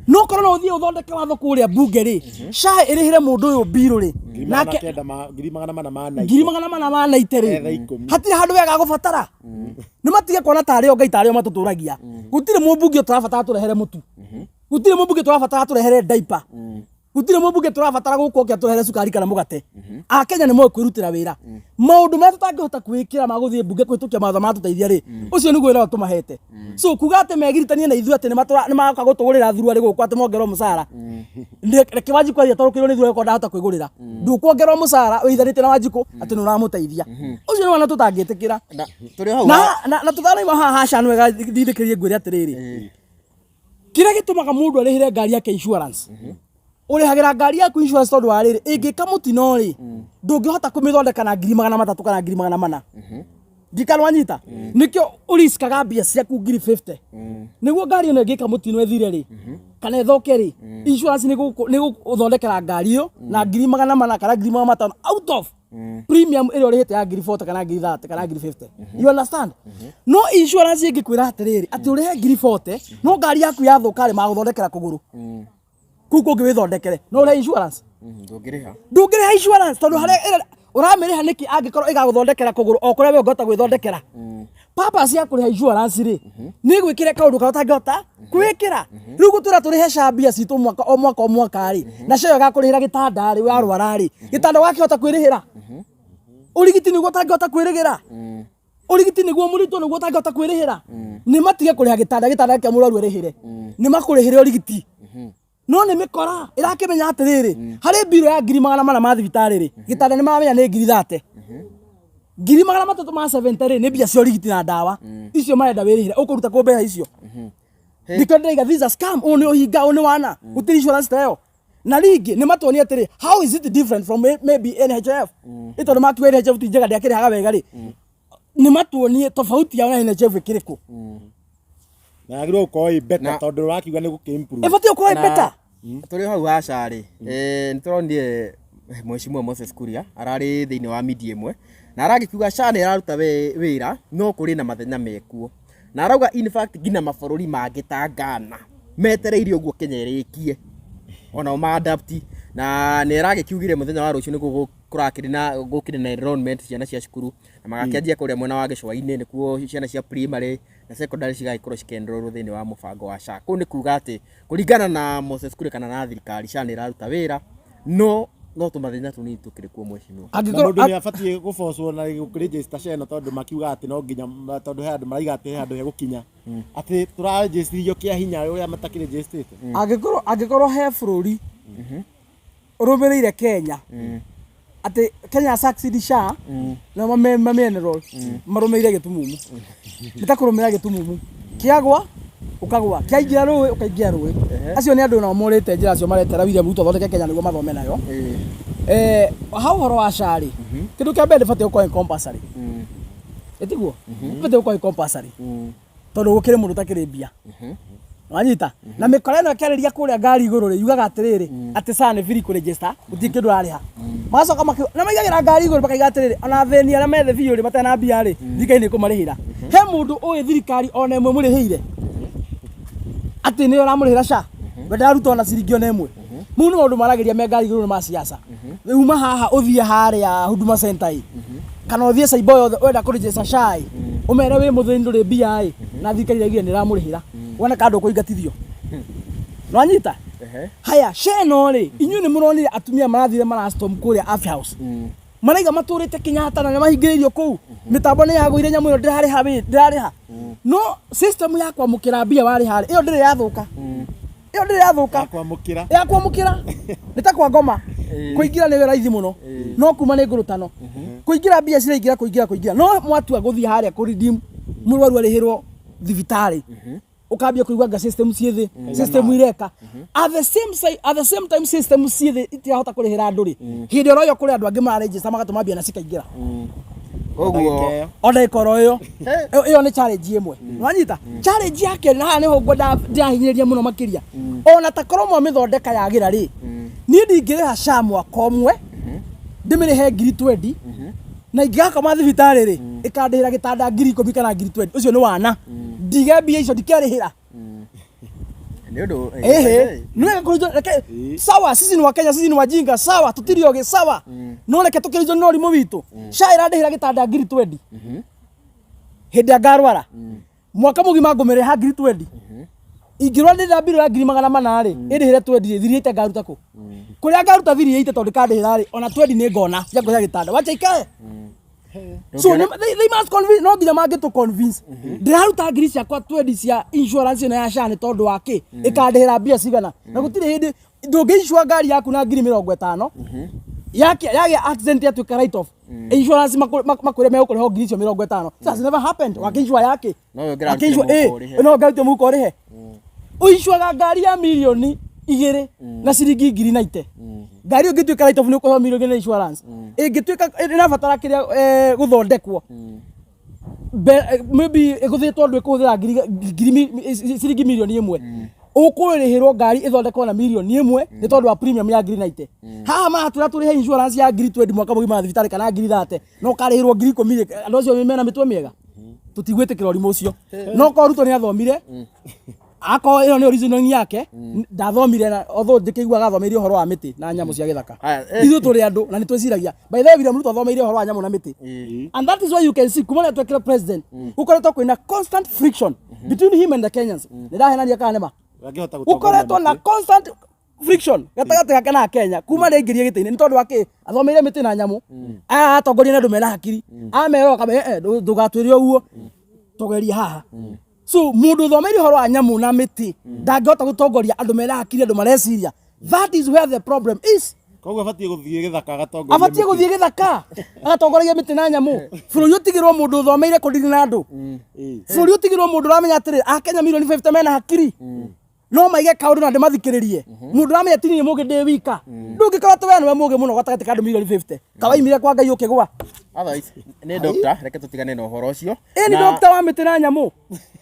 No korwo no ũthiĩ ũthondeke watho kũrĩa mbunge rĩ, SHA ĩrĩhĩre mũndũ ũyũ mbirũ rĩ, nake 490,000. 490,000 rĩ, Etha ikũmi. hatirĩ handũ wega agũbatara. Nĩ matige kuona tarĩ o Ngai tarĩ o matũtũragia. Gũtirĩ mũmbunge tũrabatara tũrehere mũtu. Gũtirĩ mũmbunge tũrabatara tũrehere diaper. Gũtirĩ mũmbunge tũrabatara gũkũ oke atũrehere cukari kana mũgate. Akenya nĩ moĩ kwĩrutĩra wĩra. Maũndũ marĩa tũtangĩhota kwĩĩkĩra ma gũthiĩ mbunge kũhĩtũkia mawatho maratũteithia rĩ, ũcio nĩguo wĩra ũrĩa tũmahete. So kuga atĩ megiritanie na ithuĩ atĩ nĩ maroka gũtũgũrĩra thuruarĩ gũkũ atĩ mongererwo mũcara. Reke Wanjikũ athiĩ atarũkĩrwo nĩ thuruarĩ okorwo ndahota kwĩgũrĩra. Ndũkuongererwo mũcara wĩithanĩtie na Wanjikũ atĩ nĩ ũramũteithia. Ũcio nĩ wana tũtangĩtĩkĩra. Na tũrĩ o hau Na na tũtanaima haha haca nĩ wega ndindĩkĩrĩrie ngwĩre atĩrĩrĩ. Kĩrĩa gĩtũmaga mũndũ arĩhĩre ngari yake insurance. Ũrĩhagĩra ngari yaku insurance tondũ wa rĩrĩ, ĩngĩka mũtino rĩ, ndũngĩhota kũmĩthondeka na 300,000 kana 400,000. Ndikana wanyita? Nĩkĩo ũriskaga mbia ciaku 50,000. Nĩguo ngari ĩno ĩngĩka mũtino ĩthire rĩ, kana ĩthũke rĩ, insurance nĩ gũthondekera ngari ĩyo na 400,000 kana 500,000 out of premium ĩrĩa ũrĩhĩte ya 40,000 kana 30,000 kana 50,000. You understand? No insurance ĩngĩkwĩra atĩrĩrĩ, atĩ ũrĩhe 40,000, no ngari yaku yathũka rĩ, magũthondekera kũgũrũ. Kũu kũngĩ wĩthondekere. No ũrĩhe insurance. Ndũngĩrĩha. Ndũngĩrĩha insurance tondũ harĩa ũramĩrĩha nĩkĩ angĩkorwo ĩgagũthondekera kũgũrũ o kũrĩa we ũngĩhota gwĩthondekera. Purpose ya kũrĩha insurance rĩ, nĩ gwĩkĩra kaũndũ karĩa ũtangĩhota kwĩkĩra. Rĩu gũtwĩra tũrĩhe SHA mbia citũ mwaka o mwaka o mwaka rĩ, na SHA ĩyo ĩgakũrĩhĩra gĩtanda rĩ, warwara rĩ, gĩtanda ũgakĩhota kwĩrĩhĩra? Ũrigiti nĩguo ũtangĩhota kwĩrĩhĩra? Ũrigiti nĩguo mũritũ nĩguo ũtangĩhota kwĩrĩhĩra? Nĩ matige kũrĩha gĩtanda, gĩtanda kĩa mũrwaru arĩhĩre. Nĩ makũrĩhĩre ũrigiti. No nĩ mĩkora ĩrakĩmenya atĩrĩrĩ, harĩ mbirũ ya 400,000 ma thibitarĩ rĩ, gĩtanda nĩ maramenya nĩ 30,000. 370,000 rĩ, nĩ mbia cia ũrigiti na ndawa. Icio marenda wĩrĩhĩre, ũkũruta kũ mbeca icio? Nĩkĩo ndĩraiga this is a scam, ũyũ nĩ ũhinga, ũyũ nĩ wana, gũtirĩ insurance ta ĩyo. Na rĩngĩ nĩ matuonie atĩrĩ, how is it different from maybe NHIF? Nĩ tondũ makiuga NHIF ti njega ndĩakĩrĩhaga wega rĩ, nĩ matuonie tofauti yao na NHIF ĩkĩrĩ kũ? Na yagĩrĩirwo gũkorwo ĩ better tondũ ũrakiuga nĩ gũkĩ improve. Ĩbatiĩ gũkorwo ĩ better. Tũrĩ hau ha SHA rĩ, nĩ tũronire Mheshimiwa Moses Kuria ararĩ thĩinĩ wa media ĩmwe na aragĩkiuga SHA nĩ ĩraruta wĩra no kũrĩ na mathĩna mekuo. Na arauga in fact nginya mabũrũri mangĩ ta Ghana metereire ũguo Kenya ĩrĩkie onao ma adapt. Na nĩ aragĩkiugire mũthenya wa rũciũ nĩguo kũrakĩrĩ na gũkĩrĩ na enrollment ciana cia cukuru na magakĩanjia kũrĩa mwena wa gĩcũa-inĩ nĩkuo ciana cia primary na secondary cigagĩkorwo cikĩenrollwo thĩinĩ wa mũbango wa SHA. Kũu nĩ kuga atĩ kũringana na Moses Kuria kana na thirikari SHA nĩ ĩraruta wĩra no no tũmathĩna tũnini tũkĩrĩ kuo mheshimiwa. Na mũndũ nĩ abatiĩ gũbocwo na gũkĩregister SHA ĩno tondũ makiuga atĩ no nginya, tondũ he andũ maraiga atĩ he handũ hegũkinya atĩ tũraregisterithio kĩa hinya ũrĩa matakĩregisterĩte. Angĩkorwo angĩkorwo he bũrũri ũrũmĩrĩire Kenya atĩ Kenya succeed SHA na mame enroll marũmĩrĩire gĩtumumu. Nĩ ta kũrũmĩrĩra gĩtumumu. Kĩagwa ũkagwa, kĩaingĩra rũĩ ũkaingĩra rũĩ. Acio nĩ andũ nao morĩte njĩra acio maretera William Ruto athondeke Kenya nĩguo mathome nayo. Ha ũhoro wa SHA rĩ, kĩndũ kĩa mbere ndĩbatiĩ gũkorwo ĩ compulsory. Ĩtiguo? Ndĩbatiĩ gũkorwo ĩ compulsory. Tondũ gũkĩrĩ mũndũ ũtakĩrĩ mbia. Wanyita? Na mĩkora ĩno ĩkĩarĩria kũrĩa ngari igũrũ rĩ, yugaga atĩrĩrĩ, atĩ SHA nĩ free kũregister, gũtirĩ kĩndũ ũrarĩha. Magacoka makiuga, na maigagĩra ngari igũrũ makaiga atĩrĩrĩ, ona athĩni arĩa me thĩ biũ rĩ, matarĩ na mbia rĩ, thirikari nĩ ĩkũmarĩhĩra. He mũndũ ũĩ thirikari ona ĩmwe ĩmũrĩhĩire? Atĩ nĩyo ĩramũrĩhĩra SHA? We ndararuta ona ciringi ona ĩmwe. Mau nĩ maũndũ maragĩria me ngari igũrũ ma siasa. Uma haha ũthiĩ harĩa Huduma Center ĩ, kana ũthiĩ cyber yothe ũrenda kũ register SHA ĩ, ũmere wĩ mũthĩni ndũrĩ mbia ĩ, na thirikari iraugire nĩ ĩramũrĩhĩra. Wone kana ndũkũingatithio. Nĩwanyita? Haya, SHA ĩno rĩ, inyuĩ nĩ mũronire atumia marathire marastorm kũrĩa Afya House. Maraiga matũrĩte Kenyatta na nĩ mahingĩrĩirio kũu. Mĩtambo nĩ yagũire nyamũ ĩyo ndĩrarĩha wĩ, ndĩrarĩha. No system ya kwamũkĩra mbia warĩha rĩ, ĩyo ndĩrĩ yathũka. Ĩyo ndĩrĩ yathũka. Ya kwamũkĩra. Ya kwamũkĩra. Nĩ ta kwa ngoma. Kũingĩra nĩ raithi mũno. No kuma nĩ ngũrũtano. Kũingĩra mbia ciraingĩra kũingĩra kũingĩra. No mwatua gũthiĩ harĩa kũ redeem mũrwaru arĩhĩrwo thibitarĩ. Ũkambia kũigua anga system ciĩ thĩ, system ireka. At the same at the same time system ciĩ thĩ itirahota kũrĩhĩra andũ rĩ. Hĩndĩ oro ĩyo kũrĩ andũ angĩ mararegister magatũma mbia na cikaingĩra. Koguo Ndagĩka ĩyo. O ndagĩka oro ĩyo. Ĩyo nĩ challenge ĩmwe. Nĩwanyita? Challenge ya kerĩ, na haha nĩho ngwenda ndĩrahinyĩrĩria mũno makĩria. Ona ta korwo mwamĩthondeka yagĩra rĩ, niĩ ndingĩrĩha SHA mwaka ũmwe, ndĩmĩrĩhe ngiri twendi, na ingĩgakoma thibitarĩ rĩ, ĩkandĩhĩra gĩtanda 10,000 kana 20,000. Ũcio nĩ wana. Ndige mbia icio ndikerĩhĩra. Nĩ ũndũ Ehe, nĩ kũrĩjo reke sawa, sisi ni Wakenya, sisi ni wajinga, sawa, tutiri ogĩ, sawa. No reke tũkĩrĩjo nĩ ũrimũ witũ. SHA ĩrandĩhĩra gĩtanda 20,000. Hĩndĩ ĩrĩa ngarwara. Mwaka mũgima ngũmĩrĩha 20,000. Ingĩrwara ndĩrĩha mbirũ ya 400,000 rĩ, ĩndĩhĩre twendi rĩ, 380 ngaruta kũ? Kũrĩa ngaruta 380 tondũ ndĩkandĩhĩra rĩ, ona twendi nĩ ngona cia kũrĩha gĩtanda. Wacha ikae. So they must convince, no nginya mangĩtũ convince. Ndĩraruta ngiri ciakwa twendi cia insurance ĩno ya SHA nĩ tondũ wa kĩ? Ĩkandĩhĩra mbia cigana? Na gũtirĩ hĩndĩ ndũngĩ insure ngari yaku na 50,000 yagĩa accident yatuĩka write off. Insurance makwĩre megũkũrĩha o ngiri icio 50. That has never happened. Wakĩ insure yake? No we ũngĩrarutire Wakĩ insure, mũhuko ũrĩhe. No ũngĩrarutire mũhuko ũrĩhe. Ũincuaga ngari ya 2 mirioni na ciringi 90,000. Ngari ĩyo ĩngĩtuĩka write off nĩ ũkũheo 2 mirioni na insurance. Ĩngĩtuĩka ĩrabatara kĩrĩa gũthondekwo. Maybe ĩgũthĩtwo andũ ĩkũhũthĩra ngiri ngiri ciringi 1 mirioni. Ũkũrĩhĩrwo ngari ĩthondekwo na 1 mirioni nĩ tondũ wa premium ya 90,000. Haha maratwĩra tũrĩhe insurance ya 20,000 mwaka mũgima wa thibitarĩ kana 30,000 no ũkarĩhĩrwo 10,000 rĩ, andũ acio mena mĩtwe mĩega? Tũtigwĩtĩkĩra ũrimũ ũcio. No korwo Ruto nĩ athomire, akorwo ĩyo nĩyo reasoning yake, ndathomire na although ndĩkĩiguaga athomeire ũhoro wa mĩtĩ na nyamũ cia gĩthaka. Aya, eh. Ithuĩ tũrĩ andũ na nĩ twĩciragia. By the way, William Ruto athomeire ũhoro wa nyamũ na mĩtĩ. And that is why you can see kuma rĩrĩa twekire president, gũkoretwo kwĩna constant friction between him and the Kenyans. Nĩ ndahenania kana nĩ ma? Angĩhota gũtongoria Gũkoretwo na mĩtĩ. constant friction gatagatĩ gake na Kenya kuma rĩrĩa aingĩrire gĩtĩ-inĩ nĩ tondũ wa kĩ? Athomeire mĩtĩ na nyamũ. Aya atongoria nĩ andũ mena hakiri. Amera ũkamera ndũgatwĩre ũguo. Tũgerie haha. So mũndũ ũthomeire ũhoro wa nyamũ na mĩtĩ ndangĩhota gũtongoria andũ mena hakiri, andũ mareciria. That is where the problem is. Koguo abatiĩ gũthiĩ gĩthaka agatongoria Abatiĩ mĩtĩ. gũthiĩ gĩthaka agatongoragia mĩtĩ na nyamũ. Bũrũri ũtigĩrwo mũndũ ũthomeire kũndiri na andũ. Bũrũri ũtigĩrwo mũndũ ũramenya atĩrĩ, Akenya mirioni 50 mena hakiri. No maige kaũndũ na ndĩmathikĩrĩrie. Mũndũ ũramenya ti niĩ mũgĩ ndĩ wika. Ndũngĩkorwo atĩ we nĩwe mũgĩ mũno gatagatĩ ka andũ mirioni 50. Kawaimire kwa Ngai ũkĩgwa. Otherwise, nĩ doctor, reke tũtigane na ũhoro ũcio. Ĩ nĩ doctor wa mĩtĩ na nyamũ.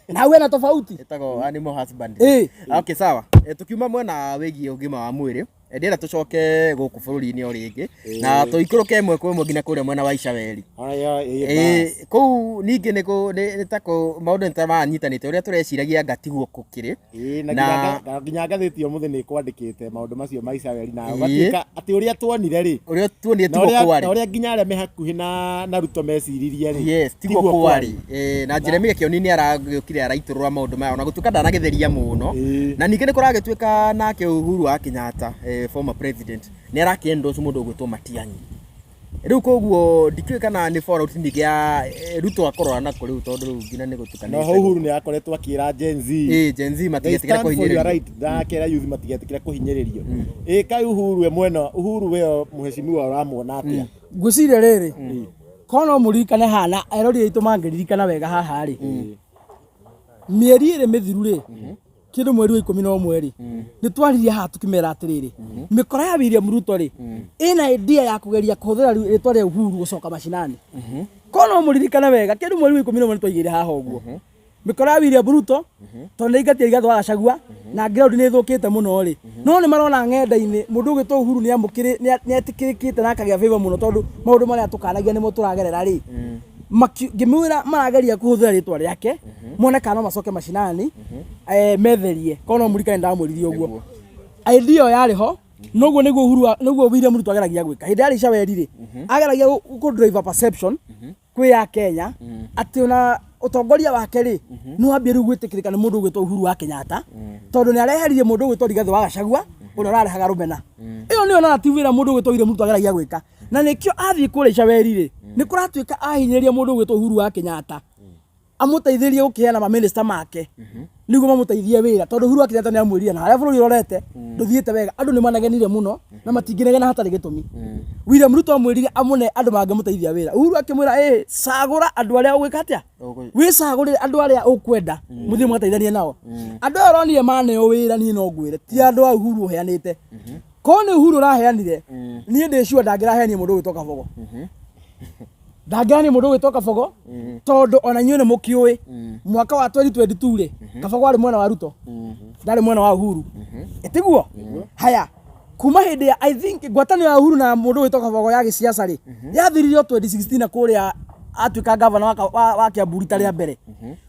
Na hau hena tofauti. Ĩtagwo animal husbandry. Okay, sawa. Tukiuma mwena wĩgiĩ ũgima wa mwĩrĩ, ndĩrenda tũcoke gũkũ bũrũri-inĩ o rĩngĩ na tũikũrũke ĩmwe kwa ĩmwe nginya kũrĩa mwena wa Icaweri. Aya, ĩĩ, bas. Kũu ningĩ nĩ nĩ ta maũndũ nĩ ta maranyitanĩte ũrĩa tũreciragia anga tiguo gũkĩrĩ. Ĩĩ, na nginya ngathĩti ya ũmũthĩ nĩ ĩkwandĩkĩte maũndũ macio ma Icaweri na gũgatuĩka atĩ ũrĩa tuonire rĩ, Ũrĩa tuonire na tiguo ũrĩa na kwarĩ. ũrĩa nginya arĩa me hakuhĩ na Ruto meciririe rĩ, Yes, tiguo tiguo kwarĩ. Na Jeremia Kĩoni nĩ aragĩũkire araitũrũra maũndũ maya ona gũtuĩka ndanagĩtheria mũno. Na ningĩ nĩ kũragĩtuĩka nake Uhuru wa Kenyatta, former president, nĩ arakĩ endorse mũndũ ũgwĩtwo Matiang'i. Rĩu koguo ndikĩũĩ kana nĩ fallout ningĩ ya Ruto akorora nako rĩu tondũ rĩu nginya nĩ gũtuĩka No ho Uhuru nĩ akoretwo akĩra Gen Z, Gen Z they matigetĩkĩre stand for your kũhinyĩrĩrio. right, na akera youth matigetĩkĩre kũhinyĩrĩrio. Ĩ kaĩ Uhuru we mwena Uhuru we mheshimiwa ũramuona atĩa? Ngwĩciria rĩrĩ, korwo no mũririkane haha na erori aitũ mangĩririkana wega haha rĩ, mĩeri 2 mĩthiru rĩ, kĩndũ mweri wa 11 rĩ, nĩ twaririe haha tũkĩmera atĩrĩrĩ, mĩkora ya William Ruto rĩ, ĩna idea ya kũgeria kũhũthĩra rĩtwa rĩa Uhuru gũcoka macinani. Korwo no mũririkane wega, kĩndũ mweri wa 11 nĩ twaigĩire haha ũguo. Mĩkora ya William Ruto tondũ nĩ aingatire Rigathĩ wa Gachagua na ground nĩ ĩthũkĩte mũno rĩ, no nĩ marona ng'enda-inĩ mũndũ ũgwĩtwo Uhuru nĩ etĩkĩrĩkĩte na akagĩa favor mũno tondũ maũndũ marĩa tũkanagia nĩmo tũragerera rĩ, ngĩmwĩra marageria kũhũthĩra rĩtwa rĩake mone kana no macoke macinani metherie. Korwo no mũririkane ndamwĩrire ũguo. Idea ĩyo yarĩ ho noguo nĩguo Uhuru nĩguo William Ruto ageragia gwĩka hĩndĩ yarĩ Icaweri rĩ, ageragia kũ drive a perception kwĩ ya Kenya atĩ ona ũtongoria wake rĩ nĩ wambie rĩu gwĩtĩkĩrĩka nĩ mũndũ ũgwĩtwo Uhuru wa Kenyatta tondũ nĩ areheririe mũndũ ũgwĩtwo Rigathĩ wa Gachagua ũrĩa ũrarehaga rũmena. Ĩyo nĩyo narrative ĩrĩa mũndũ ũgwĩtwo William Ruto ageragia gwĩka, na nĩkĩo athiĩ kũrĩa Icaweri rĩ, nĩ kũratuĩka ahinyĩrĩria mũndũ ũgwĩtwo Uhuru wa Kenyatta amũteithĩrĩrie gũkĩheana mamĩnĩsta make nĩguo mamũteithie wĩra, tondũ Uhuru wa Kenyatta nĩ amwĩrire na harĩa bũrũri ũrorete ndũthiĩte wega, andũ nĩ manegenire mũno na matingĩnegena hatarĩ gĩtũmi. William Ruto amwĩrire amũne andũ mangĩmũteithia wĩra. Uhuru akĩmwĩra ĩ cagũra andũ arĩa ũgwĩka atĩa, wĩcagũrĩre andũ arĩa ũkwenda mũthiĩ mũgateithanie nao. Andũ aya ũronire maneo wĩra, niĩ no ngwĩre ti andũ a Uhuru ũheanĩte. Korwo nĩ Uhuru ũraheanire, niĩ ndĩ sure ndangĩraheanire mũndũ ũgwĩtwo Kabogo. Ndangĩani mũndũ ũgwĩtwo Kabogo, tondũ ona inyuĩ nĩ mũkĩũĩ mwaka wa 2022 rĩ, Kabogo arĩ mwena wa Ruto, ndarĩ mwena wa Uhuru, ĩtiguo? Haya, kuma hĩndĩ ya, I think, ngwatanĩro ya Uhuru na mũndũ ũgwĩtwo Kabogo ya gĩciaca rĩ, yathiririo 2016 na kũrĩa atuĩka gavana wa Kiambu rita rĩa mbere.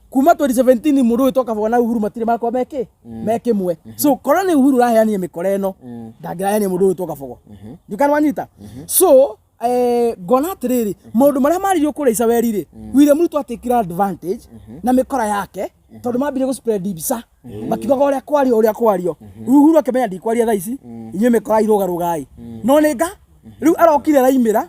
Kuma 2017 mũndũ ũgwĩtwo Kabogo na Uhuru matirĩ makorwo mekĩ mekĩmwe. So korwo nĩ Uhuru ũraheanire mĩkora ĩno, ndangĩraheanire mũndũ ũgwĩtwo Kabogo. Ndikana wanyita. So ngona atĩrĩrĩ, maũndũ marĩa maririo kũrĩa Icaweri rĩ, William Ruto atekire advantage na mĩkora yake, tondũ mambire gũ spread mbica makiugaga ũrĩa kwario, ũrĩa kwario. Rĩu Uhuru akĩmenya ndikwaria thaa ici, inyuĩ mĩkora irũgarũgai, no nĩ nga rĩu arokire araimĩra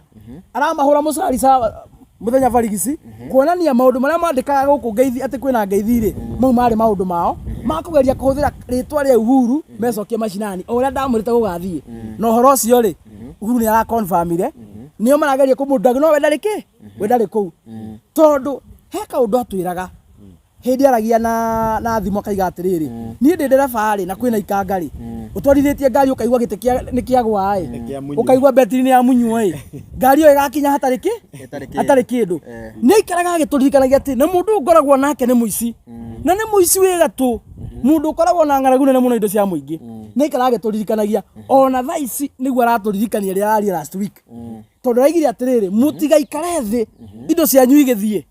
aramahũra mũcari ca mũthenya barigici, kuonania maũndũ marĩa mandĩkaga gũkũ ngeithi atĩ kwĩna ngeithi rĩ, mau marĩ maũndũ mao ma kũgeria kũhũthĩra rĩtwa rĩa Uhuru mecokie macinani, o ũrĩa ndamwĩrĩte gũgathiĩ. Na ũhoro ũcio rĩ, Uhuru nĩ arakonfamire nĩo marageria kũmũndag, no we ndarĩ kĩ, we ndarĩ kũu, tondũ he kaũndũ atwĩraga hĩndĩ aragia na thimũ, akaiga atĩrĩrĩ, niĩ ndĩ ndereba rĩ, na kwĩna ikanga rĩ, ũtwarithĩtie ngari ũkaigua gĩtĩ kĩa nĩ kĩagwa ĩ, Kĩamunywo. Ũkaigua betiri nĩ yamunywo ĩ, ngari ĩyo ĩgakinya hatarĩ kĩ Ĩtarĩ kĩndũ. Hatarĩ kĩndũ. Nĩ aikaraga agĩtũririkanagia atĩ na mũndũ ũyũ ngoragwo nake nĩ mũici, na nĩ mũici wĩ gatũ, mũndũ ũkoragwo na ng'aragu nene mũno indo cia mũingĩ. Nĩ aikaraga agĩtũririkanagia, ona thaa ici nĩguo aratũririkania rĩrĩa araria last week, tondũ araigire atĩrĩrĩ, mũtigaikare thĩ indo cianyu igĩthiĩ,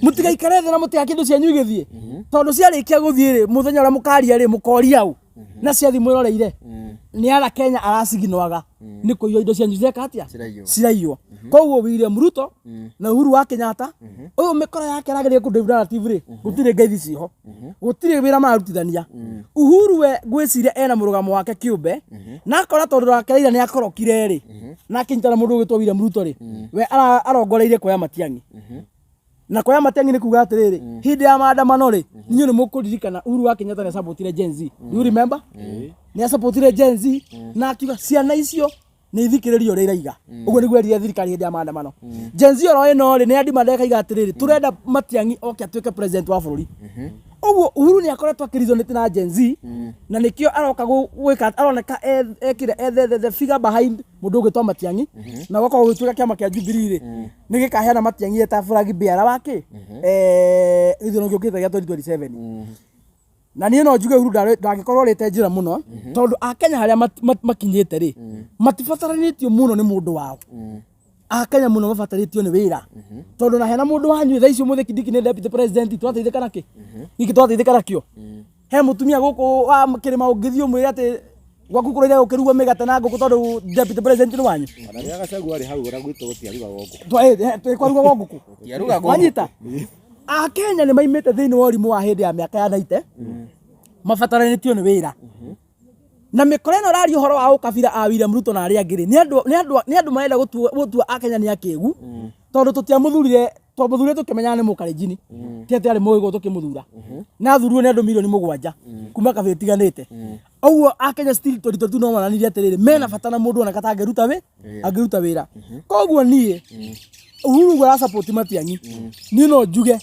mũtigaikare thĩ na mũtigake indo cianyu igĩthiĩ, tondũ ciarĩkia gũthiĩ rĩ, mũthenya ũrĩa mũkaria rĩ, mũkoria ũ na ciathi mwĩroreire nĩ ara Kenya araciginwaga nĩ kũiywo indo cianyu cireka atĩa? Ciraiywo. Ciraiywo. Koguo William Ruto na Uhuru wa Kenyatta ũyũ mĩkora yake arageria kũ narrative rĩ, gũtirĩ ngeithi ciho, gũtirĩ wĩra mararutithania. Uhuru we ngwĩciria ena mũrũgamo wake kĩũmbe, na akora tondũ nake Raila nĩ akorokire rĩ, na akĩnyitana mũndũ ũgwĩtwo William Ruto rĩ, we arongoreirie kuoya Matiang'i. Na kuoya Matiang'i nĩ kuga atĩrĩrĩ, hĩndĩ ya maandamano rĩ, inyuĩ nĩ mũkũririkana Uhuru wa Kenyatta nĩ acapotire Gen Z. Do you remember? Nĩ acapotire Gen Z na akiuga ciana icio nĩ ithikĩrĩrio ũrĩa iraiga. Ũguo nĩguo erire thirikari hĩndĩ ya maandamano. Gen Z oro ĩno rĩ, nĩ yandimanda ĩkaiga atĩrĩrĩ, tũrenda Matiang'i oke atuĩke president wa bũrũri. Ũguo Uhuru nĩ akoretwo akĩresonate na Gen Z, na nĩkĩo aroka gwĩka aroneka ekĩre the figure behind mũndũ ũgwĩtwo Matiang'i, na gũkorwo gũgĩtuĩka kĩama kĩa Jubilee rĩ, nĩ gĩkaheana Matiang'i eta flag bearer wake gĩthurano gĩũkĩte gĩa 2027. Na niĩ no njuge Uhuru ndangĩkorwo arĩte njĩra mũno, tondũ akenya harĩa makinyĩte rĩ, matibataranĩtio mũno nĩ mũndũ wao. Akenya mũno mabatarĩtio nĩ wĩra, tondũ na hena mũndũ wanyu thaa ici ũmũthĩ Kindiki nĩ deputy president, twateithĩka nakĩ? Gĩkĩ twateithĩka nakĩo? He mũtumia gũkũ wa kĩrĩma ũngĩthiĩ ũmwĩre atĩ gwaku kũraire gũkĩrugwo mĩgate na ngũkũ tondũ deputy president nĩ wanyu? Ona rĩrĩa Gachagua arĩ hau, ona gwitũ gũtiarugagwo ngũkũ. Kwarugagwo ngũkũ? Gũtiarugagwo. Wanyita, akenya nĩ maimĩte thĩinĩ wa ũrimũ wa hĩndĩ ya mĩaka ya 90, mabataranĩtio nĩ wĩra. Na mĩkora ĩno ĩraria ũhoro wa ũkabira a William Ruto na arĩa angĩ rĩ, nĩ andũ marenda gũtua akenya nĩ akĩgu, tondũ tũtiamũthurire, twamũthurire tũkĩmenyaga nĩ mũkarenjini, ti atĩ arĩ mũgĩkũyũ. Tũkĩmũthura na athurirwo nĩ andũ 7 milioni kuma kabira itiganĩte. Ũguo akenya still 2022 no monanirie atĩrĩrĩ, mena bata na mũndũ oneka ta angĩruta wĩra. Koguo niĩ Uhuru ũguo arasupport Matiang'i, niĩ no njuge,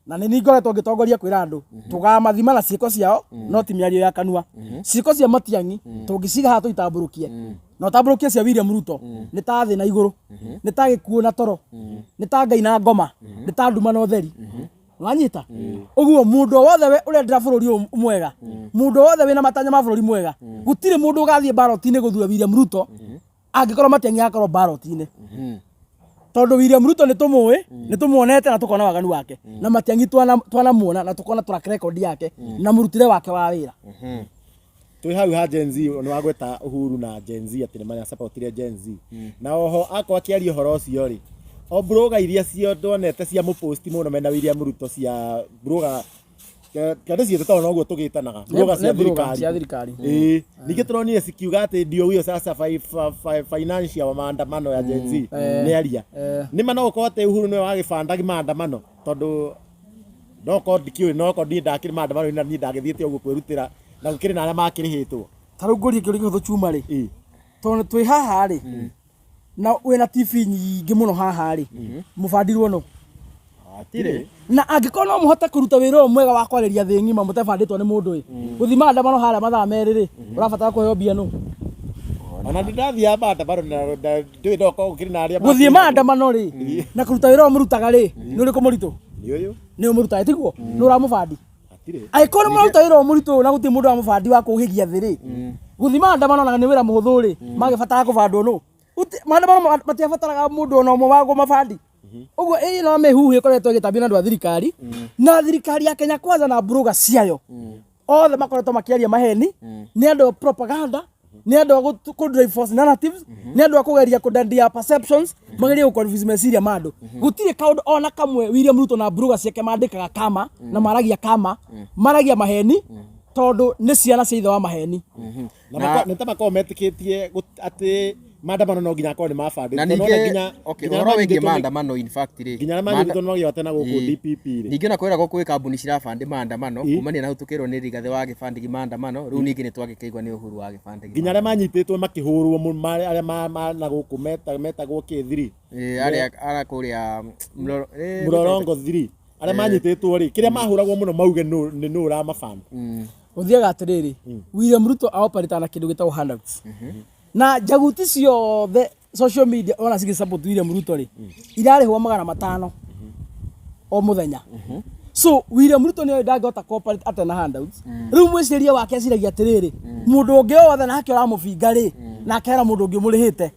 na nĩ niĩ ngoretwo ngĩtongoria kwĩra andũ tũgamathima na ciĩko ciao, no ti mĩario ya kanua. Ciĩko cia Matiang'i tũngĩciga haha tũitambũrũkie na ũtambũrũkie cia William Ruto, nĩ ta thĩ na igũrũ, nĩ ta gĩkuũ na toro, nĩ ta Ngai na ngoma, nĩ ta nduma na ũtheri. Wanyita? Ũguo mũndũ o wothe we ũrendera bũrũri ũyũ mwega, mũndũ o wothe wĩna matanya ma bũrũri mwega, gũtirĩ mũndũ ũgathiĩ ballot-inĩ gũthura William Ruto angĩkorwo Matiang'i akorwo ballot-inĩ, tondũ William Ruto nĩ tũmũĩ, nĩ tũmuonete na tũkona waganu wake, na Matiang'i twanamuona na tũkona track record yake na mũrutĩre wake wa wĩra. Twĩ hau ha Gen Z, nĩ wagweta Uhuru na Gen Z atĩ nĩ maracapotire Gen Z, na oho akorwo akĩaria ũhoro ũcio rĩ, o blogger iria cio ndonete cia mũposti mũno mena William Ruto, cia blogger kana ciĩtũ, tondũ noguo tũgĩtanaga, blogger cia Nĩ blogger cia thirikari. thirikari. Ĩĩ, ningĩ tũronire cikiuga atĩ ndio huyo sasa financier wa maandamano ya Gen Z nĩ aria. Nĩ ma no gũkorwo atĩ Uhuru nĩwe wagĩbandagi maandamano, tondũ no korwo ndikĩũĩ, no korwo niĩ ndakĩrĩ maandamano na niĩ ndagĩthiĩte ũguo kwĩrutĩra, na gũkĩrĩ na arĩa makĩrĩhĩtwo. Ta rĩu ngũrie kĩũria kĩhũthũ chuma rĩ, tondũ twĩ haha rĩ, na wĩna TV nyingĩ mũno haha rĩ, mũbandirwo no Hatirĩ. Na angĩkorwo no mũhote kũruta wĩra ũyũ mwega wa kwarĩria thĩ ng'ima mũtabandĩtwo nĩ mũndũ ĩ, gũthiĩ maandamano harĩa mathaa 2 rĩ, ũrabatara kũheo mbia nũ? Ona nĩ ndathiaga maandamano na ndũĩ no korwo gũkĩrĩ na arĩa Gũthiĩ maandamano rĩ na kũruta wĩra ũyũ mũrutaga rĩ, nĩ ũrĩkũ mũritũ? Nĩ ũyũ. Nĩ ũyũ mũrutaga, tiguo? Nĩ ũramũbandi. Hatirĩ. Angĩkorwo nĩ mũraruta wĩra ũyũ mũritũ na gũtirĩ mũndũ ũramũbandi wa kũũhĩgia thĩ rĩ, gũthiĩ maandamano na nĩ wĩra mũhũthũ rĩ, magĩbatara kũbandwo nũ? Maandamano matiabataraga mũndũ ona ũmwe wa kũmabandi. Ũguo ĩĩ no mĩhuhu ĩkoretwo ĩgĩtambio nĩ andũ a thirikari, na thirikari ya Kenya Kwanza na mburuga ciayo othe makoretwo makĩaria maheni. Nĩ andũ a propaganda, nĩ andũ a kũ drive false narratives, nĩ andũ a kũgeria kũdandia perceptions, magerie gũ confuse meciria ma andũ. Gũtirĩ kaũndũ ona kamwe William Ruto na mburuga ciake mandĩkaga kama na maragia kama maragia maheni, tondũ nĩ ciana cia ithe wa maheni. Na nĩ ta makoragwo metĩkĩtie atĩ maandamano no nginya akorwo nĩ mabandĩtwo. Na Nona ningĩ nginya okay, nginya ũhoro arĩa wĩgiĩ manyitĩtwo maandamano in fact rĩ, nginya arĩa manyitĩtwo nĩ magĩote na gũkũ DPP rĩ. Ningĩ ona kwĩragwo kwĩ kambuni cirabandi maandamano kumania na hau tũkĩrwo nĩ Rigathĩ wa gĩbandigi maandamano. Rĩu ningĩ nĩ twagĩkĩigua nĩ Uhuru wa gĩbandigi. Nginya arĩa manyitĩtwo makĩhũrwo arĩa na gũkũ metagwo K3. Arĩa ara kũrĩa Mlolongo 3, arĩa manyitĩtwo rĩ, kĩrĩa mahũragwo mũno mauge nĩ nũ ũramabanda. Gũthiaga atĩrĩrĩ, William Ruto aoperĩtaga na kĩndũ gĩtagwo handouts, na njaguti ciothe social media ona cigĩ support William Ruto rĩ, irarĩhwo 500 o mũthenya. So William Ruto nĩoĩ ndangĩhota cooperate atarĩ na handouts. Rĩu mwĩcirĩrie wake aciragia atĩrĩrĩ, mũndũ ũngĩ o wothe nake ũramũbinga rĩ, nake hena mũndũ ũngĩ ũmũrĩhĩte.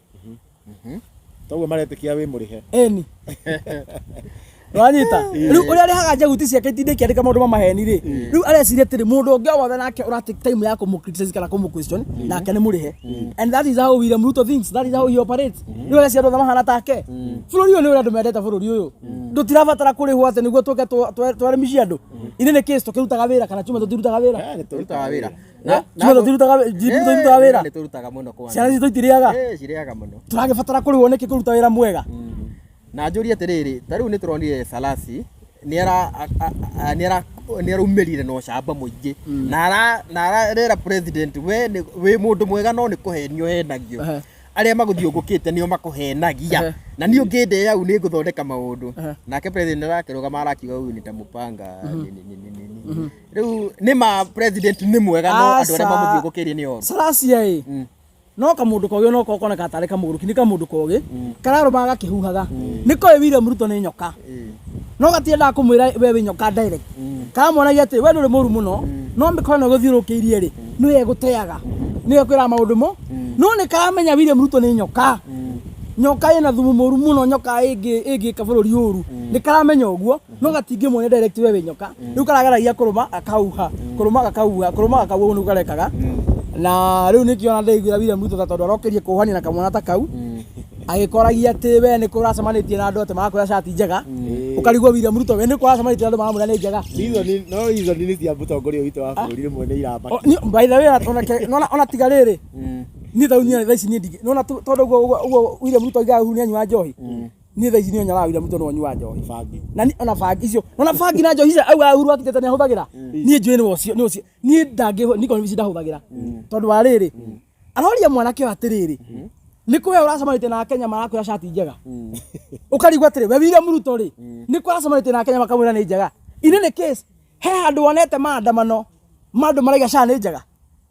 Toguo maretĩkia wĩ mũrĩhe. Eni wanyita rĩu ũrĩa arĩhaga njaguti ciake itinde ikĩandĩka maũndũ ma maheni rĩ, rĩu areciria atĩrĩ, mũndũ ũngĩ o wothe nake ũra take time ya kũmũ criticize kana kũmũ question nake nĩ mũrĩhe. And that is how William Ruto thinks, that is how he operates. Rĩu areciria andũ othe mahana take. Bũrũri ũyũ nĩ ũrĩa andũ mendete bũrũri ũyũ, ndũtirabatara kũrĩhwo atĩ nĩguo tũke twarĩmicie andũ. Inĩ nĩ case tũkĩrutaga wĩra kana chuma tũtirutaga wĩra? Nĩ Tũrutaga wĩra. Chuma tũtirutaga tũtirutaga wĩra. Nĩ tũrutaga mũno kwanza. Ciana citũ itirĩaga? Cirĩaga mũno. Tũragĩbatara kũrĩhwo nĩkĩ kũruta wĩra mwega? Na njũrie atĩrĩrĩ, ta rĩu nĩ tũronire Salasi nĩ araumĩrire na ũcamba mũingĩ na ararera president, we wĩ mũndũ mwega no nĩ kũhenio henagio. Arĩa magũthiũngũkĩte nĩo makũhenagia. Na niĩ ũngĩndĩa au nĩ ngũthondeka maũndũ. Nake president arakĩrũgama arakiuga huyu nitamupanga nini nini nini. Rĩu nĩ ma president nĩ mwega no andũ arĩa Aca. mamũthiũngũkĩirie nĩ oru? Salasia ĩ no kamũndũ kogĩ no koneka tarĩ kamũgũrũki, nĩ kamũndũ kogĩ kararũmaga gakĩhuhaga. Nĩ koĩ William Ruto nĩ nyoka, no gatiendaga kũmwĩra we wĩ nyoka direct. Karamuonagia atĩ we ndũrĩ mũru mũno, no mĩkono ĩgũthiũrũrũkĩirie rĩ, nĩwe ĩgũteaga, nĩwe ĩkwĩraga maũndũ mo. No nĩ karamenya William Ruto nĩ nyoka, nyoka ĩna thumu mũru mũno, nyoka ĩngĩka bũrũri ũru. Nĩ karamenya ũguo, no gatingĩmuonia direct we wĩ nyoka. Rĩu karageragia kũrũma gakauha, kũrũma gakauha, kũrũma gakauha, ũguo nĩguo karekaga. Na rĩu nĩkĩo ona ndĩiguĩra William Ruto ta, tondũ arokerie kũhania na kamwana ta kau agĩkoragia atĩ we nĩ kũracemanĩtie na andũ atĩ marakwĩra cati njega. Ũkarigwo William Ruto we nĩ kũracemanĩtie na andũ maramwĩra nĩ njega. Reason no reason nĩ cia mũtongoria witũ wa bũrũri rĩmwe nĩ iramaka. By the way, ona tiga rĩrĩ, niĩ tau niĩ thaa ici niĩ ndingĩ nona tondũ ũguo William Ruto oigaga Uhuru nĩ anyua njohi. Niĩ thaa ici niĩ nyonaga William Ruto no anyua njohi. Bangi. Na ona bangi icio, ona bangi na njohi icio auga Uhuru akitete nĩ ahũthagĩra, niĩ njũĩ nĩ ũcio nĩ ũcio. Niĩ ndangĩ nĩ convince ndahũthagĩra, tondũ wa rĩrĩ, aroria mwanake ũyũ atĩrĩrĩ, nĩ kũwe ũracemanĩtie na Kenya marakwĩra cati njega? Ũkarigwo atĩrĩ, we William Ruto rĩ, nĩ kũ ũracemanĩtie na Kenya makamwĩra nĩ njega? Inĩ nĩ case he handũ wonete maandamano ma andũ maraiga caa nĩ njega?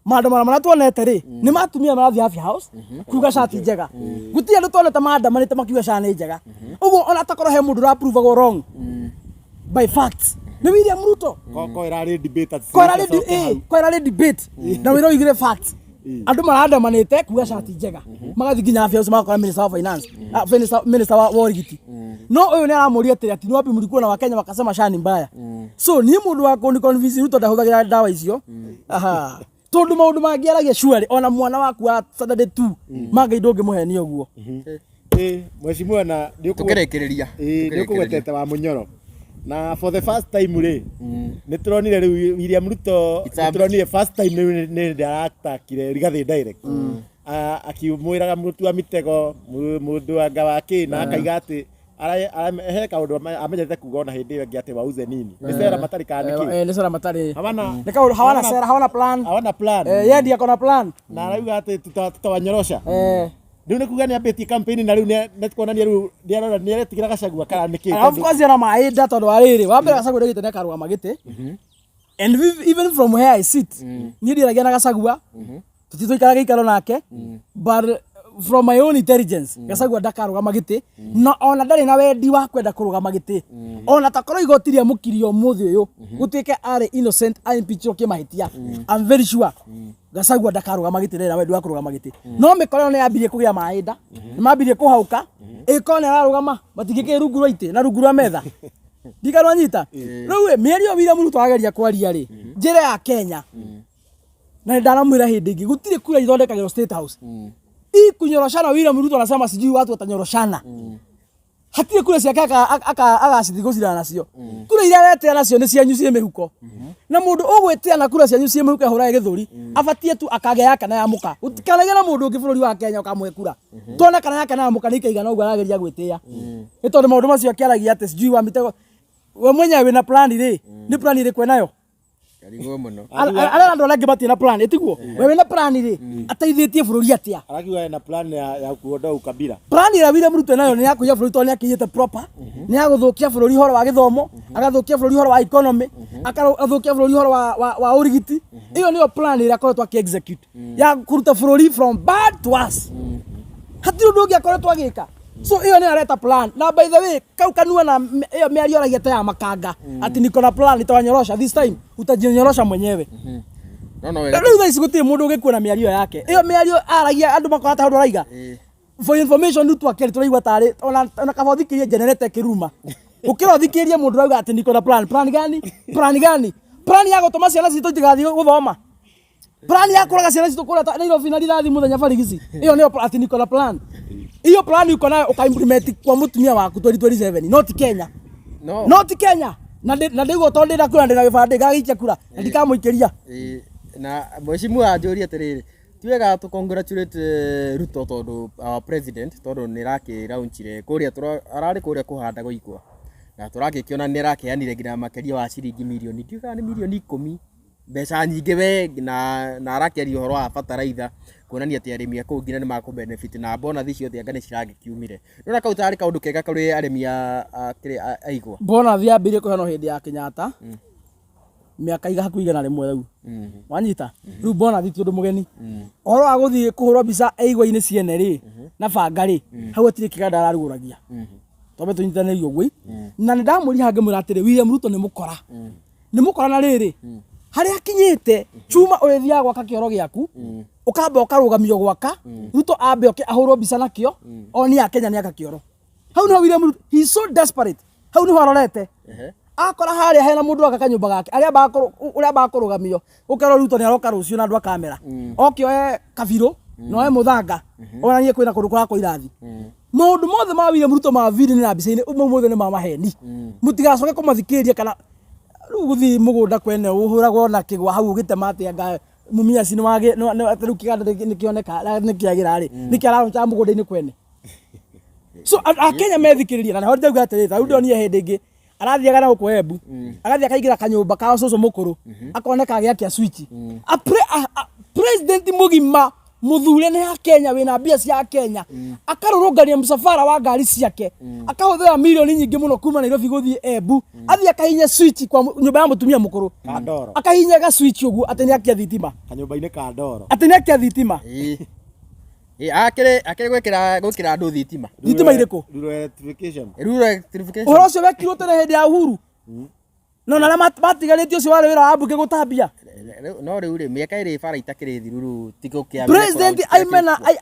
Maandamano marĩa tuonete rĩ, nĩ matumia marathiĩ Afya House kuga cati njega. Gũtirĩ andũ tuonete maandamanĩte makiuga caa nĩ njega. Ũguo ona takorwo he mũndũ ũraprovagwo wrong by facts, nĩ William Ruto. Ko ĩrarĩ debate atĩ Ko ĩrarĩ coke hau. Ko ĩrarĩ debate na wĩra ũigire facts, andũ marandamanĩte kuga cati njega magathiĩ nginya Afya House magakora minister wa finance, minister wa ũrigiti. No ũyũ nĩ aramũria atĩrĩ, ati ni wapi mlikuwa na Wakenya wakasema SHA ni mbaya? So niĩ mũndũ wa kũni convince Ruto ndahũthagĩra ndawa icio, aha, tondũ maũndũ mangĩ aragia surely ona mwana waku wa Saturday tu mangai ndũngĩmũhenia ũguo. Mheshimiwa, na nĩ Tũkĩrĩkĩrĩria. Nĩ ũkũgwetete wa Mũnyoro na for the first time rĩ, nĩ tũronire rĩu William Ruto, nĩ tũronire first time rĩu nĩ hĩndĩ aratakire Rigathĩ direct. Akimwĩraga mũtu wa mitego, mũndũ anga wa kĩ, na akaiga atĩ he kaũndũ amenyete kuga ona hĩndĩ ĩyo ĩngĩ atĩ wauze nini nĩ sera matarĩ kana nĩ kĩ. Nĩ sera matarĩ. Hawana Nĩ kaũndũ hawana sera, hawana plan. Hawana plan. Yeye ndiye akona plan. Na arauga atĩ tutawanyorosha. Rĩu nĩ kuga nĩ ambĩtie campaign na rĩu nĩ kuonania rĩu nĩ arora nĩ aretigĩra Gachagua kana nĩ kĩ? Of course ona maĩnda, tondũ wa rĩrĩ, wa mbere Gachagua ndaugĩte nĩ akarũgama gĩtĩ. And even from where I sit, niĩ ndiaragia na Gachagua. Tũtitũikara gĩikaro nake, but from my own intelligence, Gachagua ndakarũgama gĩtĩ, na ona ndarĩ na wendi wa kwenda kũrũgama gĩtĩ. Ona takorwo igoti rĩamũkirie ũmũthĩ ũyũ gũtuĩke arĩ innocent, aimpeachwo kĩmahĩtia, I'm very sure Gachagua ndakarũgama gĩtĩ, ndarĩ na wendi wa kũrũgama gĩtĩ. No mĩkora ĩyo nĩ yambirie kũgĩa maĩ nda, nĩ mambirie kũhaũka. Ĩkorwo nĩ ararũgama, matingĩkĩrĩ rungu rwa itĩ na rungu rwa metha ndikanwa nyita. Rĩu ĩ, mĩario ĩyo William Ruto ageria kwaria rĩ, njĩra ya Kenya, na ndanamwĩra hĩndĩ ĩngĩ, gũtirĩ kura ithondekagĩrwo State House. Hii kunyoroshana William Ruto anasema sijui watu watanyoroshana, hatirĩ kura ciake agacithiĩ gũcirana nacio. Kura iria aretĩa nacio nĩ cianyu ciĩ mĩhuko, na mũndũ ũgwĩtĩa na kura cianyu ciĩ mĩhuko ahũrage gĩthũri, abatie tu akagĩa yake na ya mũka. Gũtikanagĩa na mũndũ ũngĩ bũrũri wa Kenya ũkamũhe kura. Tuona kana yake na ya mũka nĩ ikaigana ũguo arageria gwĩtĩa, nĩ tondũ maũndũ macio akĩaragia atĩ sijui wa mitego, we mwenyewe wĩna plan rĩ, nĩ plan ĩrĩkũ enayo? Karigwo mũno. Arĩa andũ arĩa angĩ matirĩ na plan, ĩtiguo we wĩna plan rĩ, ateithĩtie bũrũri atĩa? Arakiuga ena plan ya kuondoa ukabila. Plan ĩrĩa William Ruto enayo nĩ ya kũiya bũrũri, tondũ nĩ akĩiyĩte proper, nĩ ya gũthũkia bũrũri ũhoro wa gĩthomo, agathũkia bũrũri ũhoro wa economy, agathũkia bũrũri ũhoro wa ũrigiti. Ĩyo nĩyo plan ĩrĩa akoretwo akĩ execute ya kũruta bũrũri from bad to worse. Hatirĩ ũndũ ũngĩ akoretwo agĩka. So ĩyo nĩyo areta plan. Na by the way, kau kanua na ĩyo mĩario aragia ta ya makanga atĩ niko na plan, nitawanyorosha this time, utajinyorosha mwenyewe. No wega. Rĩu thaa ici gũtirĩ mũndũ ũgĩkuona mĩario yake ĩyo, mĩario aragia andũ makona ta ũndũ araiga. For information, rĩu twakĩrĩ tũraigua tarĩ ona kaba ũthikĩrie generator ĩkĩruma gũkĩra ũthikĩrie mũndũ ũrauga atĩ niko na plan. Plan gani? Plan gani? Plan ya gũtũma ciana citũ itigathiĩ gũthoma? Plan ya kũraga ciana citũ kũrĩa Nairobi na rithathi mũthenya barigici? Ĩyo nĩyo atĩ niko na plan? Iyo plan uko nayo ũka-implement kwa mũtumia waku 2027, not Kenya. No. Not Kenya. Na ndĩguo tondũ ndĩna kura, ndĩna gĩbandĩ, ngagĩikia kura na ndikamũikĩria. Ĩĩ, na mheshimiwa anjũrie atĩrĩrĩ, ti wega tũ congratulate Ruto tondũ our president, tondũ nĩ arakĩ launchire kũrĩa ararĩ kũrĩa kũhanda gũikwa, na tũrakĩkĩona nĩ arakĩheanire nginya makĩria wa ciringi mirioni, ndiũĩ kana nĩ mirioni 10, mbeca nyingĩ we, na arakĩaria ũhoro wa bataraitha, kuonania atĩ arĩmi a kũu nginya nĩ makũ benefit na bonathi ciothe anga nĩ ciragĩkiumire. Nĩwona kau tarĩ kaũndũ kega kũrĩ arĩmi a kĩrĩa a igwa? Bonathi yambĩrĩirie kũheanwo hĩndĩ ya Kenyatta, mĩaka iga hakuhĩ 100 rĩu. Wanyita rĩu, bonathi ti ũndũ mũgeni. Ũhoro wa gũthiĩ kũhũrwo mbica igwa-inĩ ciene rĩ na banga rĩ, hau hatirĩ kĩganda ararugũragia. Twambe tũnyitanĩrie ũguo. Na nĩ ndamũria hangĩ mwĩra atĩrĩ, William Ruto nĩ mũkora, nĩ mũkora. Na rĩrĩ harĩa akinyĩte chuma ũrĩthiaga gwaka kĩoro gĩaku, ũkamba ũkarũgamio gwaka, Ruto ambe oke ahũrwo mbica nakĩo onie Akenya nĩ aka kĩoro. Hau nĩho William Ruto, he is so desperate, hau nĩho arorete. Akora harĩa hena mũndũ aka kanyũmba gake, arĩa ũrĩa ambaga kũrũgamio ũkerwo Ruto nĩ aroka rũciũ na andũ a kamera oke oe kabirũ na oe mũthanga onanie kwĩna kũndũ kũrakwo irathi. Maũndũ mothe ma William Ruto ma video na mbica-inĩ mau mothe nĩ ma maheni, mũtigacoke kũmathikĩrĩria. Kana rĩu gũthiĩ mũgũnda kwene ũhũragwo na kĩgwa hau ũgĩtema atĩa, anga mumias nĩ wagĩ rĩu kĩganda nĩkĩoneka nĩkĩagĩra rĩ, nĩkĩ araronca mũgũnda-inĩ kwene? So Akenya methikĩrĩrie. Na nĩho ndauga atĩrĩ, ta rĩu ndonire hĩndĩ ĩngĩ arathiaga na gũkũ Embu, agathiĩ akaingĩra kanyũmba ka cũcũ mũkũrũ, akoneka agĩakia switch. A president mũgima mũthure nĩ ya Kenya, wĩna mbia cia Kenya, akarũrũngania mũcabara wa ngari ciake, akahũthĩra mirioni nyingĩ mũno kuma Nairobi gũthiĩ Embu, athiĩ akahihinya switch kwa nyũmba ya mũtumia mũkũrũ. Ka ndoro. Akahihinya ga switch ũguo atĩ nĩ akia thitima. Kanyũmba-inĩ ka ndoro. Atĩ nĩ akia thitima. Ĩĩ. Ĩĩ, akĩrĩ gwĩkĩra andũ thitima. Thitima irĩkũ? Rural electrification. Rural electrification. Ũhoro ũcio wekirwo tene hĩndĩ ya Uhuru, no na arĩa matigarĩtie, ũcio warĩ wĩra wa mbunge gũtambia. No rĩu rĩ, mĩaka ĩrĩ bara itakĩrĩ thiru, rĩu ti gũkĩambia. President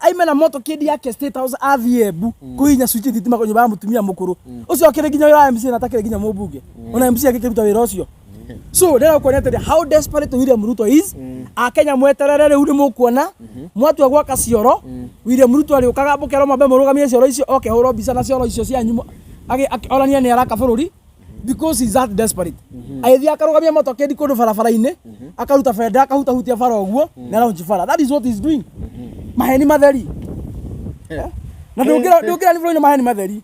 aime na motorcade yake State House, athiĩ Embu kũhihinya switch thitima nyũmba ya mũtumia mũkũrũ ũcio akĩrĩ nginya wĩra wa MCA na atakĩrĩ nginya mũmbunge, ona MCA akĩruta wĩra ũcio. So ndĩrenda kuonia atĩrĩ, how desperate William Ruto is. Akenya mweterere, rĩu nĩ mũkuona mwatua gwaka cioro, William Ruto arĩũkaga mũkerwo mwambe mũrũgamie cioro icio, oke hũrwo mbica na cioro icio cianyu, onanie nĩ araka bũrũri, because he's that desperate. Agĩthiĩ akarũgamia motorcade kũndũ barabara-inĩ, akaruta bendera, akahutahutia bara ũguo na launch bara. That is what he's doing. Maheni matheri. Na ndũngĩra nĩ bũrũri nĩ maheni matheri.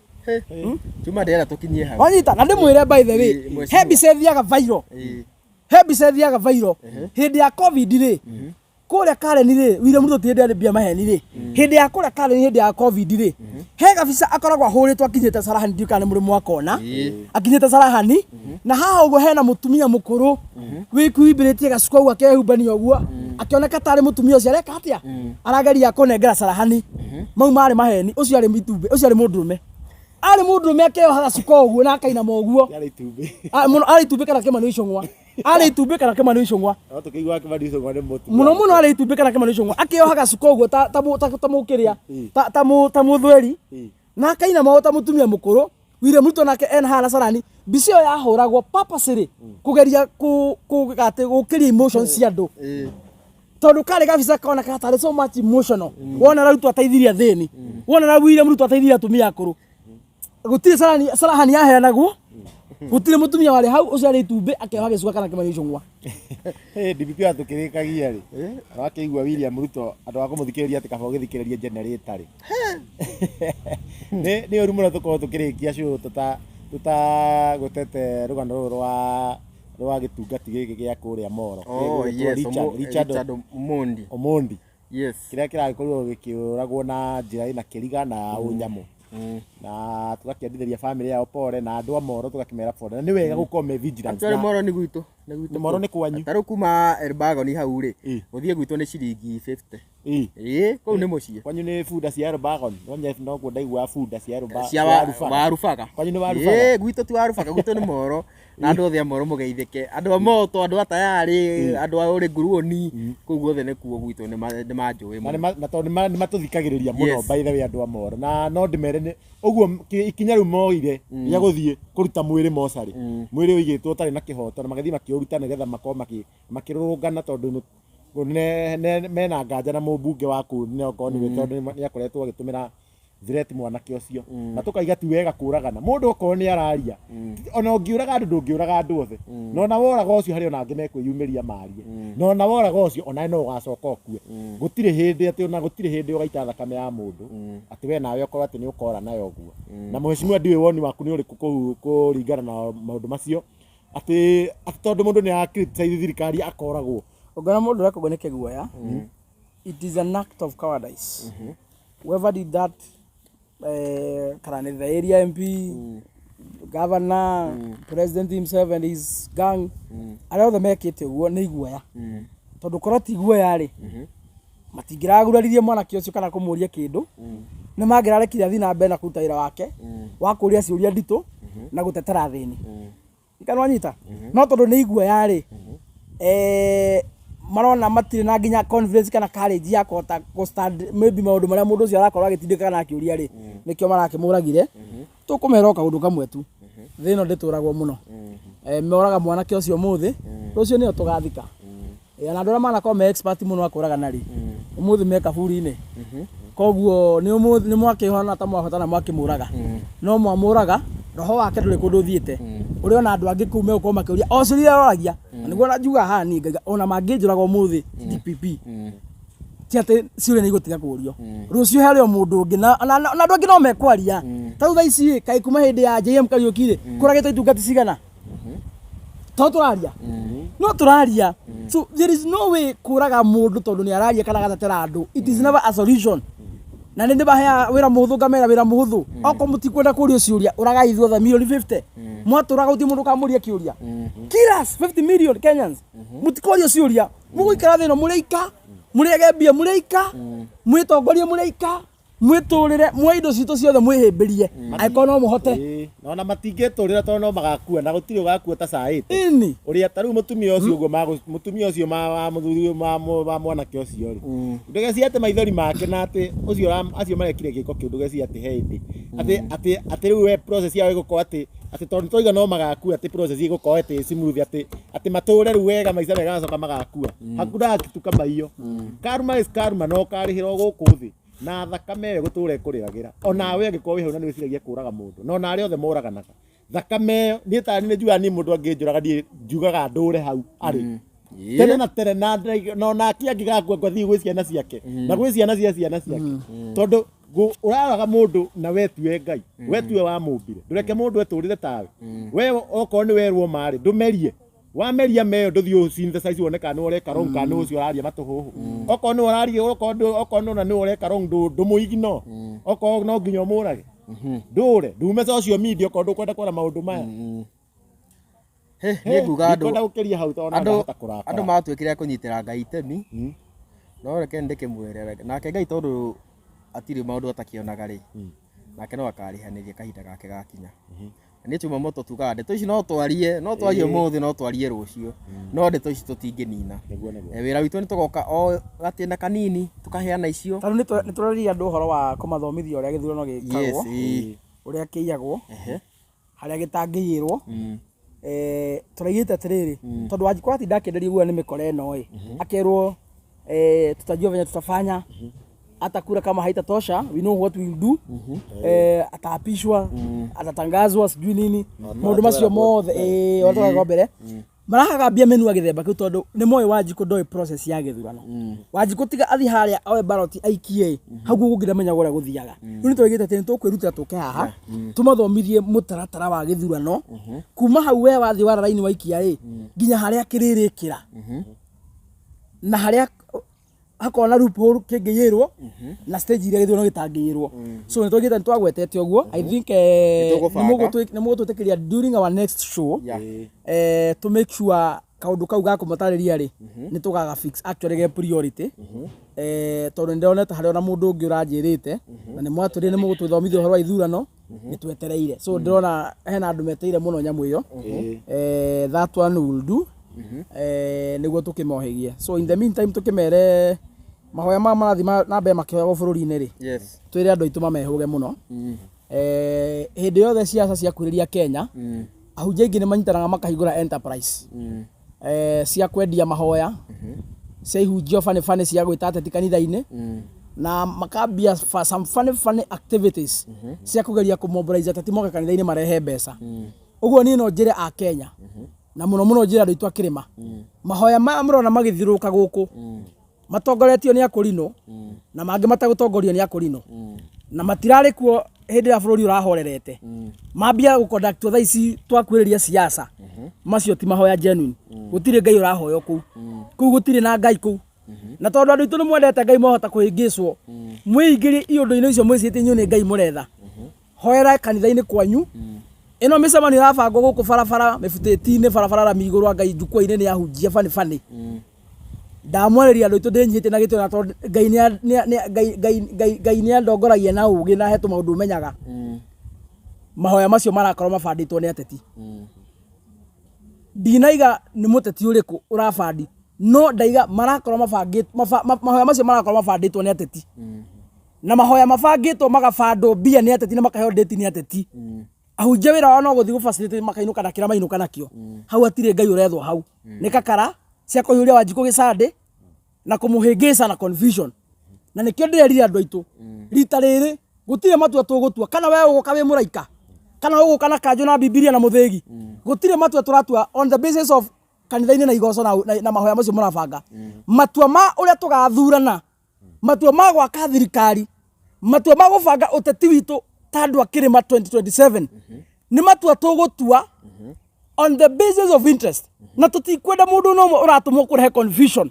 Chuma ndĩrenda tũkinyie hau. Wanyita na ndĩmwĩre, by the way, Ĩĩ, mheshimiwa. he mbica ĩthiaga viral. He mbica ĩthiaga viral hĩndĩ ya COVID rĩ. Kũrĩa Karen rĩ, William Ruto ti hĩndĩ arĩ mbia maheni rĩ, hĩndĩ ya kũrĩa Karen, hĩndĩ ya COVID rĩ, he gabica akoragwo ahũrĩtwo akinyĩte Sarahani, ndiũĩ kana nĩ mũrĩ mwakona akinyĩte Sarahani, na haha ũguo hena mũtumia mũkũrũ wĩkuimbĩrĩtie gacuka ũguo akehumbania ũguo, akĩoneka tarĩ mũtumia ũcio areka atĩa, arageria kũnengera Sarahani. Mau marĩ maheni. Ũcio arĩ itumbĩ, ũcio arĩ mũndũrũme, arĩ mũndũrũme akeoha gacuka ũguo na akainama ũguo. Yarĩ itumbĩ. Ah, mũno arĩ itumbĩ kana Kĩmani Icũng'wa, arĩ itumbĩ kana Kĩmani Icũng'wa. No tũkĩigua Kĩmani Icũng'wa nĩ mũtumia. Mũno mũno arĩ itumbĩ kana Kĩmani Icũng'wa, akĩoha gacuka ũguo ta mũkĩrĩa ta mũthweri na akainama o ta mũtumia mũkũrũ. William Ruto nake ena haha na Sarani. Mbica ĩyo yahũragwo purposely kũgeria atĩ gũkĩria emotions cia andũ, tondũ karĩ gabica koneka tarĩ so much emotional. Wona Ruto ateithirie athĩni, wona William Ruto ateithirie atumia akũrũ, gũtirĩ Sarahani yaheanagwo, gũtirĩ mũtumia warĩ hau. Ũcio arĩ itumbĩ akĩoha gĩcuka kana Kĩmani Icũng'wa. Hey, DPP atũkĩrĩkagia rĩ, wakĩigua William Ruto andũ a kũmũthikĩrĩria atĩ kaba ũgĩthikĩrĩria generator rĩ, nĩ ũru mũno tũkorwo tũkĩrĩkia show tũtagũtete rũgano rũrũ rwa gĩtungati gĩkĩ gĩa kũrĩa Moro. Oh, gĩgwĩtwo yes, Richard, Richard Richard Omondi. Omondi. Kĩrĩa kĩragĩkorirwo gĩkĩũragwo na njĩra ĩna kĩriga na ũnyamũ, na tũgakĩendithĩria family yao pole, na andũ a Moro tũgakĩmera pole, na nĩ wega gũkorwo me vigilant. Actually Moro nĩ gwitũ, nĩ gwitũ. Moro nĩ kwanyu? Ta rĩu kuma Elbagon hau rĩ, gũthiĩ gwitũ nĩ ciringi 50. Ĩĩ, kũu nĩ mũciĩ. Kwanyu nĩ bunda cia Elbagon? No nokuo ndaigua bunda cia cia Warubaga. Warubaga. Kwanyu nĩ Warubaga? Ĩĩ, gwitũ ti Warubaga, gwitũ nĩ Moro. Na andũ othe a Moro mũgeithĩke. Andũ a Moto, andũ a Tayarĩ, andũ a ũrĩ Nguruoni, kũu guothe nĩkuo gwitũ, nĩ manjũĩ na mũno. na tondũ nĩ matũthikagĩrĩria mũno. By the way, andũ a Moro, na no ndĩmere nĩ ũguo ikinya rĩu moire rĩa gũthiĩ kũruta mwĩrĩ mocarĩ, mwĩrĩ ũigĩtwo ũtarĩ na kĩhoto, na magĩthiĩ makĩũruta nĩgetha makorwo makĩrũrũngana tondũ mena nganja na mũmbunge wa kũu, nĩ okorwo nĩwe, tondũ nĩ akoretwo agĩtũmĩra threat mwanake ũcio. Na tũkaiga ti wega kũragana mũndũ okorwo nĩ araria. Ona ũngĩũraga andũ, ndũngĩũraga andũ othe, na ona woraga ũcio, harĩ ona angĩ mekwĩyumĩria marie, na ona woraga ũcio, onawe no ũgacoka ũkue. Gũtirĩ hĩndĩ atĩ ona gũtirĩ hĩndĩ ũgaita thakame ya mũndũ atĩ we nawe ũkorwo atĩ nĩ ũkora nayo ũguo. Na mheshimiwa, ndiũĩ woni waku nĩ ũrĩkũ kũringana na maũndũ macio, atĩ tondũ mũndũ nĩ ara criticize thirikari akoragwo? Ũngĩona mũndũ ũreka ũguo nĩ kĩguoya. It is an act of cowardice. Whoever did that, kana nĩ the area MP, governor, president himself and his gang, arĩa othe mekĩte ũguo nĩ iguoya, tondũ korwo ti iguoya rĩ, matingĩraguraririe mwanake ũcio kana kũmũria kĩndũ. Nĩ mangĩrarekire athiĩ na mbere na kũruta wĩra wake wa kũria ciũria nditũ na gũtetera athĩni. Kana wanyita, no tondũ nĩ iguoya rĩ, marona matirĩ na nginya confidence kana courage ya kũhota kũ stand maybe maũndũ marĩa mũndũ ũcio arakorwo agĩtindĩka kana akĩũria rĩ, nĩkĩo marakĩmũragire. Tũkũmera o kaũndũ kamwe tu, thĩ ĩno ndĩtũragwo mũno. Moraga mwanake ũcio ũmũthĩ, rũciũ nĩo tũgathika. Na andũ arĩa manakorwo me expert mũno a kũragana rĩ, ũmũthĩ me kaburi-inĩ. Koguo nĩ ũmũthĩ nĩ mwakĩhona ta mwahotana mwakĩmũraga, no mwamũraga, roho wake ndũrĩ kũndũ ũthiĩte. Ũrĩ ona andũ angĩ kũu megũkorwo makĩũria o ciũria iria aroragia. Na nĩguo ona njugaga haha niĩ ngaiga, ona mangĩnjũraga ũmũthĩ, DPP, ti atĩ ciũria nĩ igũtiga kũũrio. Rũciũ harĩ o mũndũ ũngĩ na andũ angĩ no mekwaria. Ta rĩu thaa ici rĩ, kaĩ kuma hĩndĩ ya JM Kariũki rĩ, kũragĩtwo itungati cigana? To tũraria, no tũraria. So there is no way kũraga mũndũ tondũ nĩ araria kana agatetera andũ. It is never a solution. Na nĩ ndĩmaheaga wĩra mũhũthũ, ngamera wĩra mũhũthũ: okorwo mũtikwenda kũrio ciũria, ũragai ithuothe milioni 50. Mwatũraga, gũtirĩ mũndũ ũkamũria kĩũria. Kill us, 50 million Kenyans, mũtikorio ciũria. Mũgũikara thĩ ĩno mũrĩ ika, mũrĩage mbia mũrĩ ika, mwĩtongorie mũrĩ ika, mwĩtũrĩre, muoe indo citũ ciothe, mwĩhĩmbĩrie angĩkorwo no mũhote. Ĩĩ, na ona matingĩtũrĩra tondũ no magakua, na gũtirĩ ũgakua ta caĩte ũrĩa ta rĩu mũtumia ũcio ũguo mũtumia ũcio wa mũthuri wa mwanake ũcio rĩ, ndũgecirie atĩ maithori make na atĩ ũcio acio marekire gĩko kĩu, ndũgecirie atĩ he hĩndĩ atĩ rĩu we process yao ĩgũkorwo atĩ tondũ twauga no magakua, atĩ process ĩgũkorwo atĩ smooth, atĩ matũre rĩu wega maica mega gacoka magakua. Hakuna kitu kama hiyo. Karma is karma, na ũkarĩhĩra o gũkũ thĩ na thakame ĩyo ĩgũtũra ĩkũrĩragĩra. Onawe angĩkorwo wĩ hau na nĩ wĩciragia kũraga mũndũ, na ona arĩa othe moraganaga, thakame ĩyo niĩ tani nĩ njugaga, niĩ mũndũ angĩnjũraga, niĩ njugaga ndũre hau arĩ tene na tene, na onake angĩgakua ngathiĩ gwĩ ciana ciake na gwĩ ciana cia ciana ciake, tondũ ũraraga mũndũ na we tiwe Ngai, we tiwe wamũmbire. Ndũreke mũndũ etũrĩre tawe. We okorwo nĩ werwo marĩ, ndũmerie. Wameria meyo ndũthiĩ synthesize wone kana nĩwe ũreka wrong kana nĩwe ũcio ũraria matũhũhũ. Okorwo nĩwe ũraria, okorwo okorwo nĩwona nĩwe ũreka wrong, ndũmũignore. Okorwo no nginya ũmũrage, ndũre ndume social media okorwo ndũkwenda kuona maũndũ maya. He, niĩ nguga andũ Ndikwenda gũkĩria hau tondũ andũ ndahota kũrakara. Andũ matuĩkire a kũnyitĩra Ngai itemi, no reke ndĩkĩmwĩre nake Ngai, tondũ atirĩ maũndũ atakĩonaga rĩ, nake no akarĩhanĩria kahinda gake gakinya. Na niĩ tuma moto tugaga ndeto ici no twarie, no twarie ũmũthĩ, no twarie rũciũ, no ndeto ici tũtingĩnina. Nĩguo, nĩguo. Wĩra witũ nĩ tũgoka o gatĩna kanini tũkaheana icio. Tondũ nĩ tũraririe andũ ũhoro wa kũmathomithia ũrĩa gĩthurano gĩkagwo, ũrĩa kĩiyagwo, harĩa gĩtangĩiyĩrwo. Tũraigĩte atĩrĩrĩ, tondũ Wanjikũ atinda akĩenderio guoya nĩ mĩkora ĩno ĩ, akerwo tutajua venye tutafanya, hata kura kama haitatosha, we know what we will do, ataapishwa, atatangazwa, sijui nini, maũndũ macio mothe watũraga mbere marahaga mbia mĩnua gĩthemba kĩu, tondũ nĩ moĩ Wanjikũ ndoĩ process ya gĩthurano. Wanjikũ tiga athiĩ harĩa oe ballot aikie hau guo gũngĩ ndamenyaga ũrĩa gũthiaga. Rĩu nĩ twaigĩte atĩ nĩ tũkwĩrutĩra tũke haha tũmathomithie mũtaratara wa gĩthurano, kuma hau we wathiĩ wara raini waikia rĩ, nginya harĩa kĩrĩrĩkĩra na harĩa hakorwo na loophole kĩngĩiyĩrwo na stage iria gĩthurano gĩtangĩiyĩrwo. So nĩ twaigĩte, nĩ twagwetete ũguo. I think Nĩtũgũbanga. nĩ mũgũtwĩtĩkĩria during our next show to make sure kaũndũ kau ga kũmatarĩria rĩ, nĩ tũgaga fix actually ge priority, tondũ nĩ ndĩronete harĩ ona mũndũ ũngĩ ũranjĩrĩte na nĩ mwatwĩrire nĩ mũgũtũthomithia ũhoro wa ithurano, nĩ twetereire. So ndĩrona hena andũ meteire mũno nyamũ ĩyo. That one will do nĩguo tũkĩmohĩgie. So in the meantime, tũkĩmere mahoya maya marathiĩ na mbere makĩhoyagwo bũrũri-inĩ rĩ, twĩre andũ aitũ mamehũge mũno. Hĩndĩ yothe ciaca ciakuhĩrĩria Kenya, ahunjia aingĩ nĩ manyitanaga makahingũra enterprise cia kwendia mahoya, cia ihunjio bani bani, cia gwĩta ateti kanitha-inĩ, na makambia some funny funny activities cia kũgeria kũmobilize ateti moke kanitha-inĩ marehe mbeca. Ũguo niĩ no njĩre a Kenya, na mũno mũno njĩre andũ aitũ a kĩrĩma, mahoya maya mũrona magĩthiũrũrũka gũkũ matongoretio nĩ akũrinũ na mangĩ matagũtongorio nĩ akũrinũ na matirarĩ kuo hĩndĩ ĩrĩa bũrũri ũrahorerete, mambia gũconductwo thaa ici twakuhĩrĩria siasa, macio ti mahoya genuine. Gũtirĩ Ngai ũrahoywo kũu. Kũu gũtirĩ na Ngai kũu. Na tondũ andũ aitũ nĩ mwendete Ngai, mwahota kũhĩngĩcwo mwĩingĩrie iũndũ-inĩ icio mwĩcirĩtie inyuĩ nĩ Ngai mũretha. Hoera kanitha-inĩ kwanyu. Ĩno mĩcemanio ĩrabangwo gũkũ barabara mĩbutĩti-inĩ, barabara rami igũrũ wa Ngai njukwa-inĩ nĩ ahunjia bani bani. Ndamwarĩria andũ aitũ ndĩnyihĩtie na gĩtĩo, na tondũ Ngai nĩ Ngai Ngai Ngai nĩ andongoragia na ũgĩ na he tũmaũndũ menyaga, mahoya macio marakorwo mabandĩtwo nĩ ateti. Ndinaiga nĩ mũteti ũrĩkũ ũrabandi, no ndaiga marakorwo mabangĩtwo, mahoya macio marakorwo mabandĩtwo nĩ ateti, na mahoya mabangĩtwo magabandwo mbia nĩ ateti na makaheo date nĩ ateti. Ahunjia wĩra wao no gũthiĩ gũfacilitate, makainũka na kĩrĩa mainũka nakĩo. Hau hatirĩ Ngai ũrethwo hau, nĩ kakara cia kũhiũria Wanjikũ gĩcandĩ na kũmũhĩngĩca na confusion. Na nĩkĩo ndĩrerire andũ aitũ, rita rĩrĩ gũtirĩ matua tũgũtua, kana we ũgũka wĩ mũraika, kana ũgũka na kanjũ na Bibilia na mũthĩgi, gũtirĩ matua tũratua on the basis of kanitha-inĩ na igoco na mahoya macio mũrabanga. Matua ma ũrĩa tũgathurana, matua ma gwaka thirikari, matua ma gũbanga ũteti witũ ta andũ a kĩrĩma 2027 nĩ matua tũgũtua on the basis of interest, na tũtikwenda mũndũ no ũmwe ũratũmwo kũrehe confusion,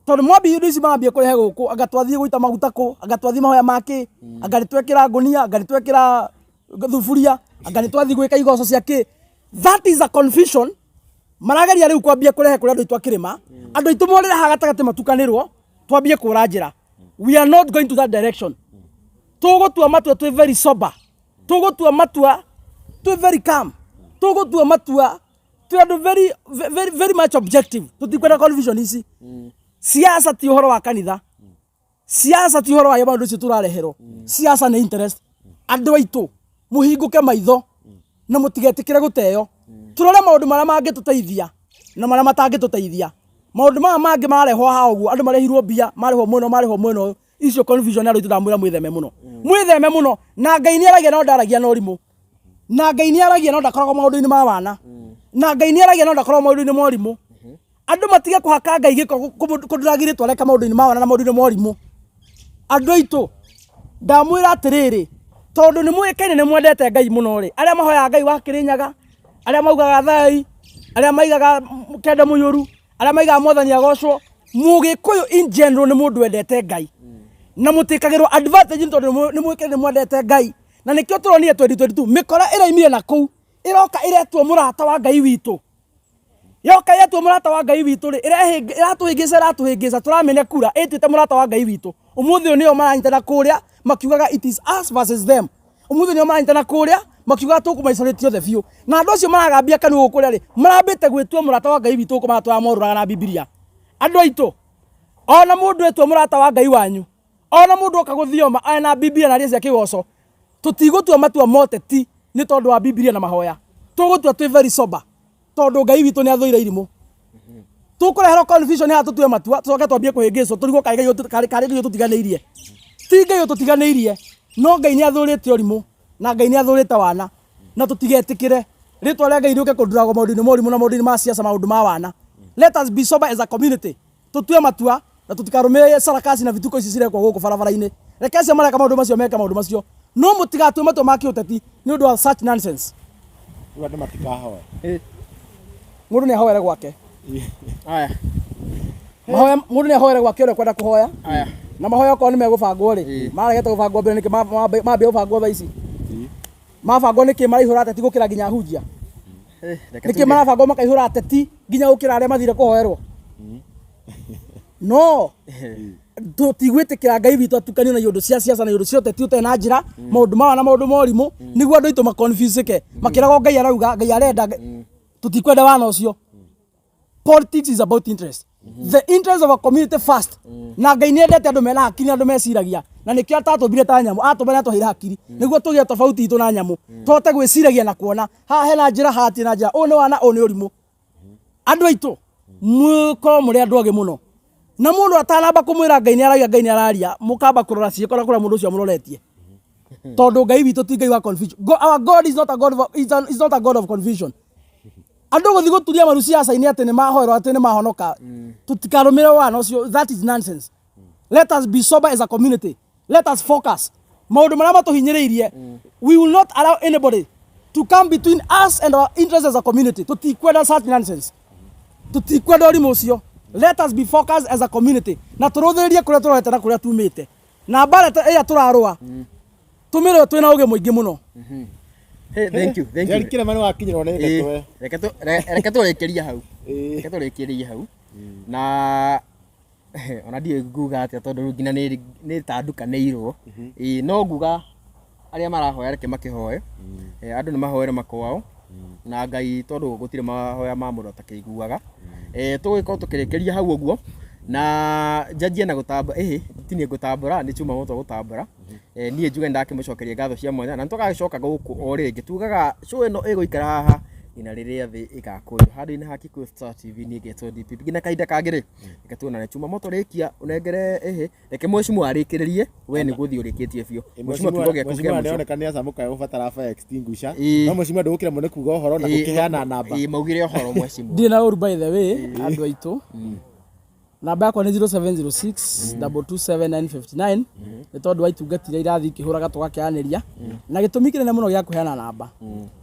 tondũ mwambia indo ici marambia kũrehe gũkũ, anga twathiĩ gũita maguta kũ, anga twathiĩ mahoya makĩ, anga nĩ twekĩra ngũnia, anga nĩ twekĩra thuburia, anga nĩ twathiĩ gwĩka igoco cia kĩ. That is a confusion marageria rĩu kwambia kũrehe kũrĩ andũ aitũ a kĩrĩma. Andũ aitũ morĩre haha gatagatĩ matukanĩrwo, twambie kũra njĩra. We are not going to that direction. Tũgũtua matua twĩ very sober, tũgũtua matua twĩ very calm, tũgũtua matua twĩ andũ very, very, very much objective. Tũtikwenda confusion ici. Siasa ti ũhoro wa kanitha, siasa ti ũhoro wa maũndũ ũcio tũrareherwo. Siasa nĩ interest. Andũ aitũ, mũhingũke maitho na mũtigetĩkĩre gũteo. Tũrore maũndũ marĩa mangĩtũteithia na marĩa matangĩtũteithia. Maũndũ maya mangĩ mararehwo haha ũguo, andũ marĩhirwo mbia, marĩhwo mwena ũyũ, marĩhwo mwena ũyũ, icio confusion, andũ aitũ ndamwĩra mwĩtheme mũno, mwĩtheme mũno. Na Ngai nĩ aragia no ndaragia na ũrimũ, na Ngai nĩ aragia no ndakoragwo maũndũ-inĩ ma wana, na Ngai nĩ aragia no ndakoragwo maũndũ-inĩ ma ũrimũ. Andũ matige kũhaka Ngai gĩko, kũndũragi rĩtwa rĩake maũndũ-inĩ ma wana na maũndũ-inĩ ma ũrimũ. Andũ aitũ, ndamwĩra atĩrĩrĩ, tondũ nĩ mũĩkaine nĩ mwendete Ngai mũno rĩ, arĩa mahoyaga Ngai wa Kĩrĩnyaga, arĩa maugaga thai. Arĩa maigaga kenda mũiyũru, arĩa maigaga mwathani agocwo. Mũgĩkũyũ in general nĩ mũndũ wendete Ngai. Na mũtĩkagĩrwo advantage nĩ tondũ nĩ mũĩkaine nĩ mwendete Ngai. Na nĩkĩo tũronire 2022 mĩkora ĩraimire na kũu ĩroka ĩretwo mũrata wa Ngai witũ. Yoka ĩretwo mũrata wa Ngai witũ rĩ, ĩratũhĩngĩca ĩratũhĩngĩca tũramĩne kura ĩtuĩte mũrata wa Ngai witũ. Ũmũthĩ ũyũ nĩo maranyitana kũrĩa makiugaga it is us versus them. Ũmũthĩ nĩo maranyitana kũrĩa makiugaga tũkũmaicorĩte othe biũ. Na andũ acio maragambia kanua gũkũ kũrĩa rĩ, marambĩte gwĩtua mũrata wa Ngai witũ gũkũ maratwara morũraga na Bibilia. Andũ aitũ, ona mũndũ etua mũrata wa Ngai wanyu, ona mũndũ oka gũthioma ena Bibilia na arie cia kĩgoco, tũtigũtua matua ma ũteti nĩ tondũ wa Bibilia na mahoya. Tũgũtua twĩ very sober tondũ Ngai witũ nĩ athũire irimũ. Tũkũreherwo confusion haha tũtue matua tũcoke twambie kũhĩngĩcwo tũrigwo karĩ Ngai karĩ Ngai ũtũtiganĩirie. Ti Ngai ũtũtiganĩirie, no Ngai nĩ athũrĩte ũrimũ na Ngai nĩ athũrĩte wana na tũtigetĩkĩre rĩtwa rĩa Ngai rĩũke kũnduragwo maũndũ-inĩ ma ũrimũ na maũndũ-inĩ ma siasa maũndũ ma wana. Let us be sober as a community. Tũtue matua na tũtikarũmĩrĩre sarakasi na vituko ici cirekwo gũkũ barabara-inĩ. Reke acio mareka maũndũ macio meke maũndũ macio. No mũtigatue matua ma kĩũteti nĩ ũndũ wa such nonsense. Rĩu andũ matikahoe. Mũndũ nĩ ahoere gwake. Aya. Mahoya mũndũ nĩ ahoere gwake ũrĩa ũkwenda kũhoya. Aya. Na mahoya okorwo nĩ megũbangwo rĩ, maregete gũbangwo mbere nĩkĩ mambia gũbangwo thaa ici? Mabangwo nĩkĩ maraihũra ateti gũkĩra nginya ahunjia? Reke Nĩkĩ tuge. marabangwo makaihũra ateti nginya gũkĩra arĩa mathire kũhoerwo? No tũtigwĩtĩkĩra Ngai witũ atukanio na iũndũ cia siasa na iũndũ cia ũteti ũtarĩ na njĩra, maũndũ ma wana maũndũ ma ũrimũ, nĩguo andũ aitũ maconfusĩke makĩragwo Ngai arauga, Ngai arenda, tũtikwenda wana ũcio. Politics is about interest. The interest of a community first. Na Ngai nĩ endete andũ mena hakiri na andũ meciragia. Na nĩkĩo atatũmbire ta nyamũ, atũmbire na atũheire hakiri. Nĩguo tũgĩe tofauti itũ na nyamũ. Tũhote gwĩciragia na kuona haha hena njĩra, haha hatirĩ na njĩra. Ũyũ nĩ wana, ũyũ nĩ ũrimũ. Andũ aitũ, mũkorwo mũrĩ andũ ogĩ mũno. Na mũndũ atanamba kũmwĩra Ngai nĩ aragia, Ngai nĩ araria, mũkamba kũrora ciĩko na kũrĩa mũndũ ũcio amũroretie. Tondũ Ngai witũ ti Ngai wa confusion. Our God is not a God of, is a, is not a God of confusion. Andũ gũthiĩ gũturia maru ciaca-inĩ atĩ nĩ mahoerwo atĩ nĩ mahonoka, tũtikarũmĩrĩre wana ũcio, that is nonsense. Let us be sober as a community. Let us focus. Maũndũ marĩa matũhinyĩrĩirie, we will not allow anybody to come between us and our interests as a community. Tũtikwenda such nonsense. Tũtikwenda ũrimũ ũcio. Let us be focused as a community. Na tũrũthĩrĩrie kũrĩa tũrorete na kũrĩa tumĩte. Na mbara ĩrĩa tũrarũa, tũmĩrũe twĩna ũgĩ mũingĩ mũno. Hey, thank you, thank you. Njeri Kĩrema nĩ wakinyĩrwo nĩ ndeto we. Reke tũrĩkĩrie hau. Reke tũrĩkĩrie hau. Na ona ndiũĩ nguga atĩa tondũ rĩu nginya nĩ ta ndukanĩirwo. Ĩĩ, no nguga arĩa marahoya reke makĩhoe. Andũ nĩ mahoere makwao. Na Ngai tondũ gũtirĩ mahoya ma mũndũ atakĩiguaga. Tũgũgĩkorwo tũkĩrĩkĩria hau ũguo. Na njanjie na gũtambũra, ĩhĩ, ti niĩ ngũtambũra, nĩ Chuma Moto gũtambũra. Niĩ njuge nĩndakĩmũcokeria ngatho cia mwanya na nĩtũgagĩcoka gũkũ o rĩngĩ. Tugaga show ĩno ĩgũikara haha nginya rĩrĩa thĩ ĩgakũnjwo. Handũ-inĩ ha Kikuyu Star TV niĩ ngetwo DPP. Nginya kahinda kangĩ rĩ, reke tuonane. Chuma Moto rĩkia ũnengere ĩhĩ, reke mheshimiwa arĩkĩrĩrie, we nĩ gũthiĩ ũrĩkĩtie biũ. Mheshimiwa kiugo gĩaku kĩa Mheshimiwa mũico. nĩoneka nĩ acamũka egũbatara fire extinguisher. Ĩĩ. No mheshimiwa ndũgũkĩremwo nĩ kuga ũhoro na gũkĩheana namba. Ĩĩ, maugire ũhoro mheshimiwa. Ndirĩ na ũru by the way, andũ aitũ. Namba yakwa nĩ 0706 227 959 nĩ tondũ wa itungata iria irathiĩ ikĩhũraga tũgakĩaranĩria. Na gĩtũmi kĩnene mũno gĩa kũheana namba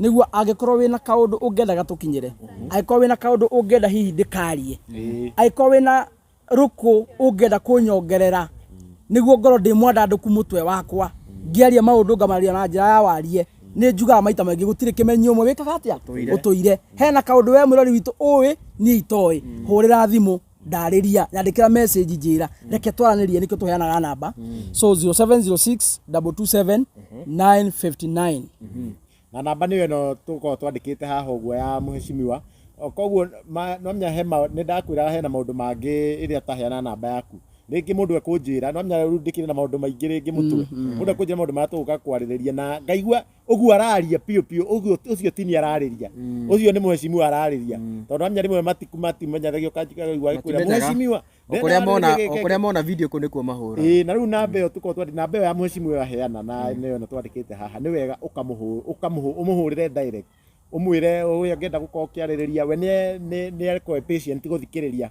nĩguo angĩkorwo wĩna kaũndũ ũngĩenda gatũkinyĩre, angĩkorwo wĩna kaũndũ ũngĩenda hihi ndĩkarie, angĩkorwo wĩna rũkũ ũngĩenda kũnyongerera nĩguo ngorwo ndĩ mwandandũku mũtwe wakwa ngĩaria maũndũ ngamaria na njĩra ya warie. Nĩ njugaga maita maingĩ gũtirĩ kĩmenyi ũmwe wĩkaga atĩa ũtũire. Hena kaũndũ we mwĩrori witũ ũĩ niĩ itoĩ, hũrĩra thimũ ndarĩria, nyandĩkĩra message njĩra, reke twaranĩrie, nĩkĩo tũheanaga namba. So 0706 227 959. Na namba nĩyo ĩno tũkoragwo twandĩkĩte haha ũguo ya mheshimiwa. Koguo no menya he nĩ ndakwĩra hena maũndũ mangĩ ĩrĩa ũtaheana namba yaku. Rĩngĩ mũndũ ekũnjĩra, no menya rĩu ndĩkĩrĩ na maũndũ maingĩ rĩngĩ mũtwe. Mũndũ ekũnjĩra maũndũ marĩa tũgũka kwarĩrĩria na ngaigua ũguo araria biũ biũ, ũguo ũcio ti niĩ ararĩria. Ũcio nĩ mheshimiwa ararĩria. Tondũ wamenya rĩmwe matimenyithagio ũkaigua agĩkwĩra Matimenyaga. mheshimiwa. O kũrĩa mona, o kũrĩa mona video kũu nĩkuo mahũra. Ĩĩ, na rĩu namba ĩyo tũkoragwo twandĩ namba ĩyo ya mheshimiwa aheana na nĩyo ĩno twandĩkĩte haha, nĩ wega ũmũhũrĩre direct, ũmwĩre ũrĩa ũngĩenda gũkorwo ũkĩarĩrĩria, we nĩ akorwo e patient gũthikĩrĩria.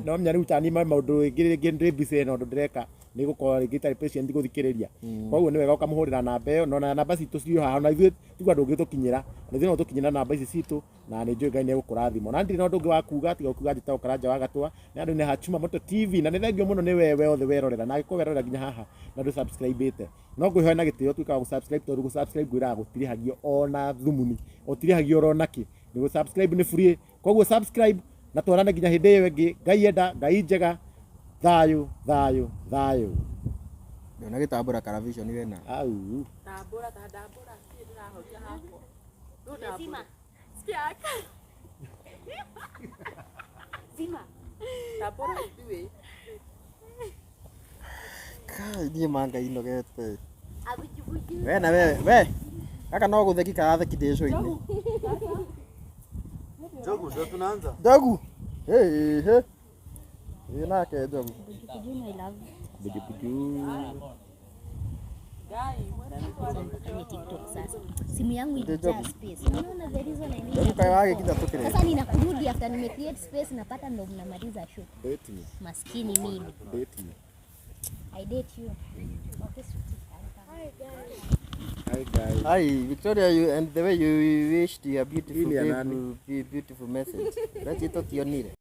No menya rĩu ta niĩ maũndũ rĩngĩ rĩngĩ ndĩ busy na ũndũ ndĩreka, Nĩ gũkorwo rĩngĩ itarĩ patient gũthikĩrĩria. Koguo nĩ wega ũkamũhũrĩra namba ĩyo, na ona namba citũ ciĩ haha, ona ithuĩ tigua ndũngĩtũkinyĩra, na ithuĩ no tũkinyĩre na namba ici citũ, na nĩ njũĩ Ngai nĩ egũkũrathima. Na ndirĩ na ũndũ ũngĩ wa kuga tiga kuga njĩtagwo Karanja wa Gatwa, na andũ nĩ haha Chuma Moto TV, na nĩ thengio mũno nĩ wewe othe werorera, na angĩkorwo werorera nginya haha na ndũ subscribe-ĩte, no ngwĩhoya na gĩtĩo tuĩka wa gũ-subscribe, tondũ gũ-subscribe ngwĩraga gũtirĩhagio ona thumuni, gũtirĩhagio oro nakĩ, nĩ gũ-subscribe nĩ free. Koguo subscribe na twarane nginya hĩndĩ ĩyo ĩngĩ. Ngai enda, Ngai njega, thayũ thayũ thayũ. Ndona gĩtambũra karavision wena. Au. Ndambũra ta ndambũra, niĩ ndĩrahoria hakwa. No ndambũra. Zima. Sikia. Zima. Ndambũra ithuĩ. Kai niĩ manga inogete. Abujubuju. We na wewe, we. Gaka no gũtheki karatheki ndĩ cũ-inĩ. Njogu, ndio tunaanza. Njogu. Hey, hey. Ĩ nake njogu. Bujubuju, my love. Bujubuju. Ngai, mwene nĩ twarĩkia. Ni TikTok sasa. Simu yangu Ndio ilijaa job. space. Unaona the reason I need Njogu a kaĩ platform. wagĩkinya tũkĩrĩ. Sasa ninakurudi after nime create space, napata ndo mnamaliza show. Date me. Maskini mimi. Date me. I date you. Okay, sweetie. Hi guys. Hi, Victoria, you and the way you wished your beautiful Hii ni ya nani? beautiful message. That's it, tionire.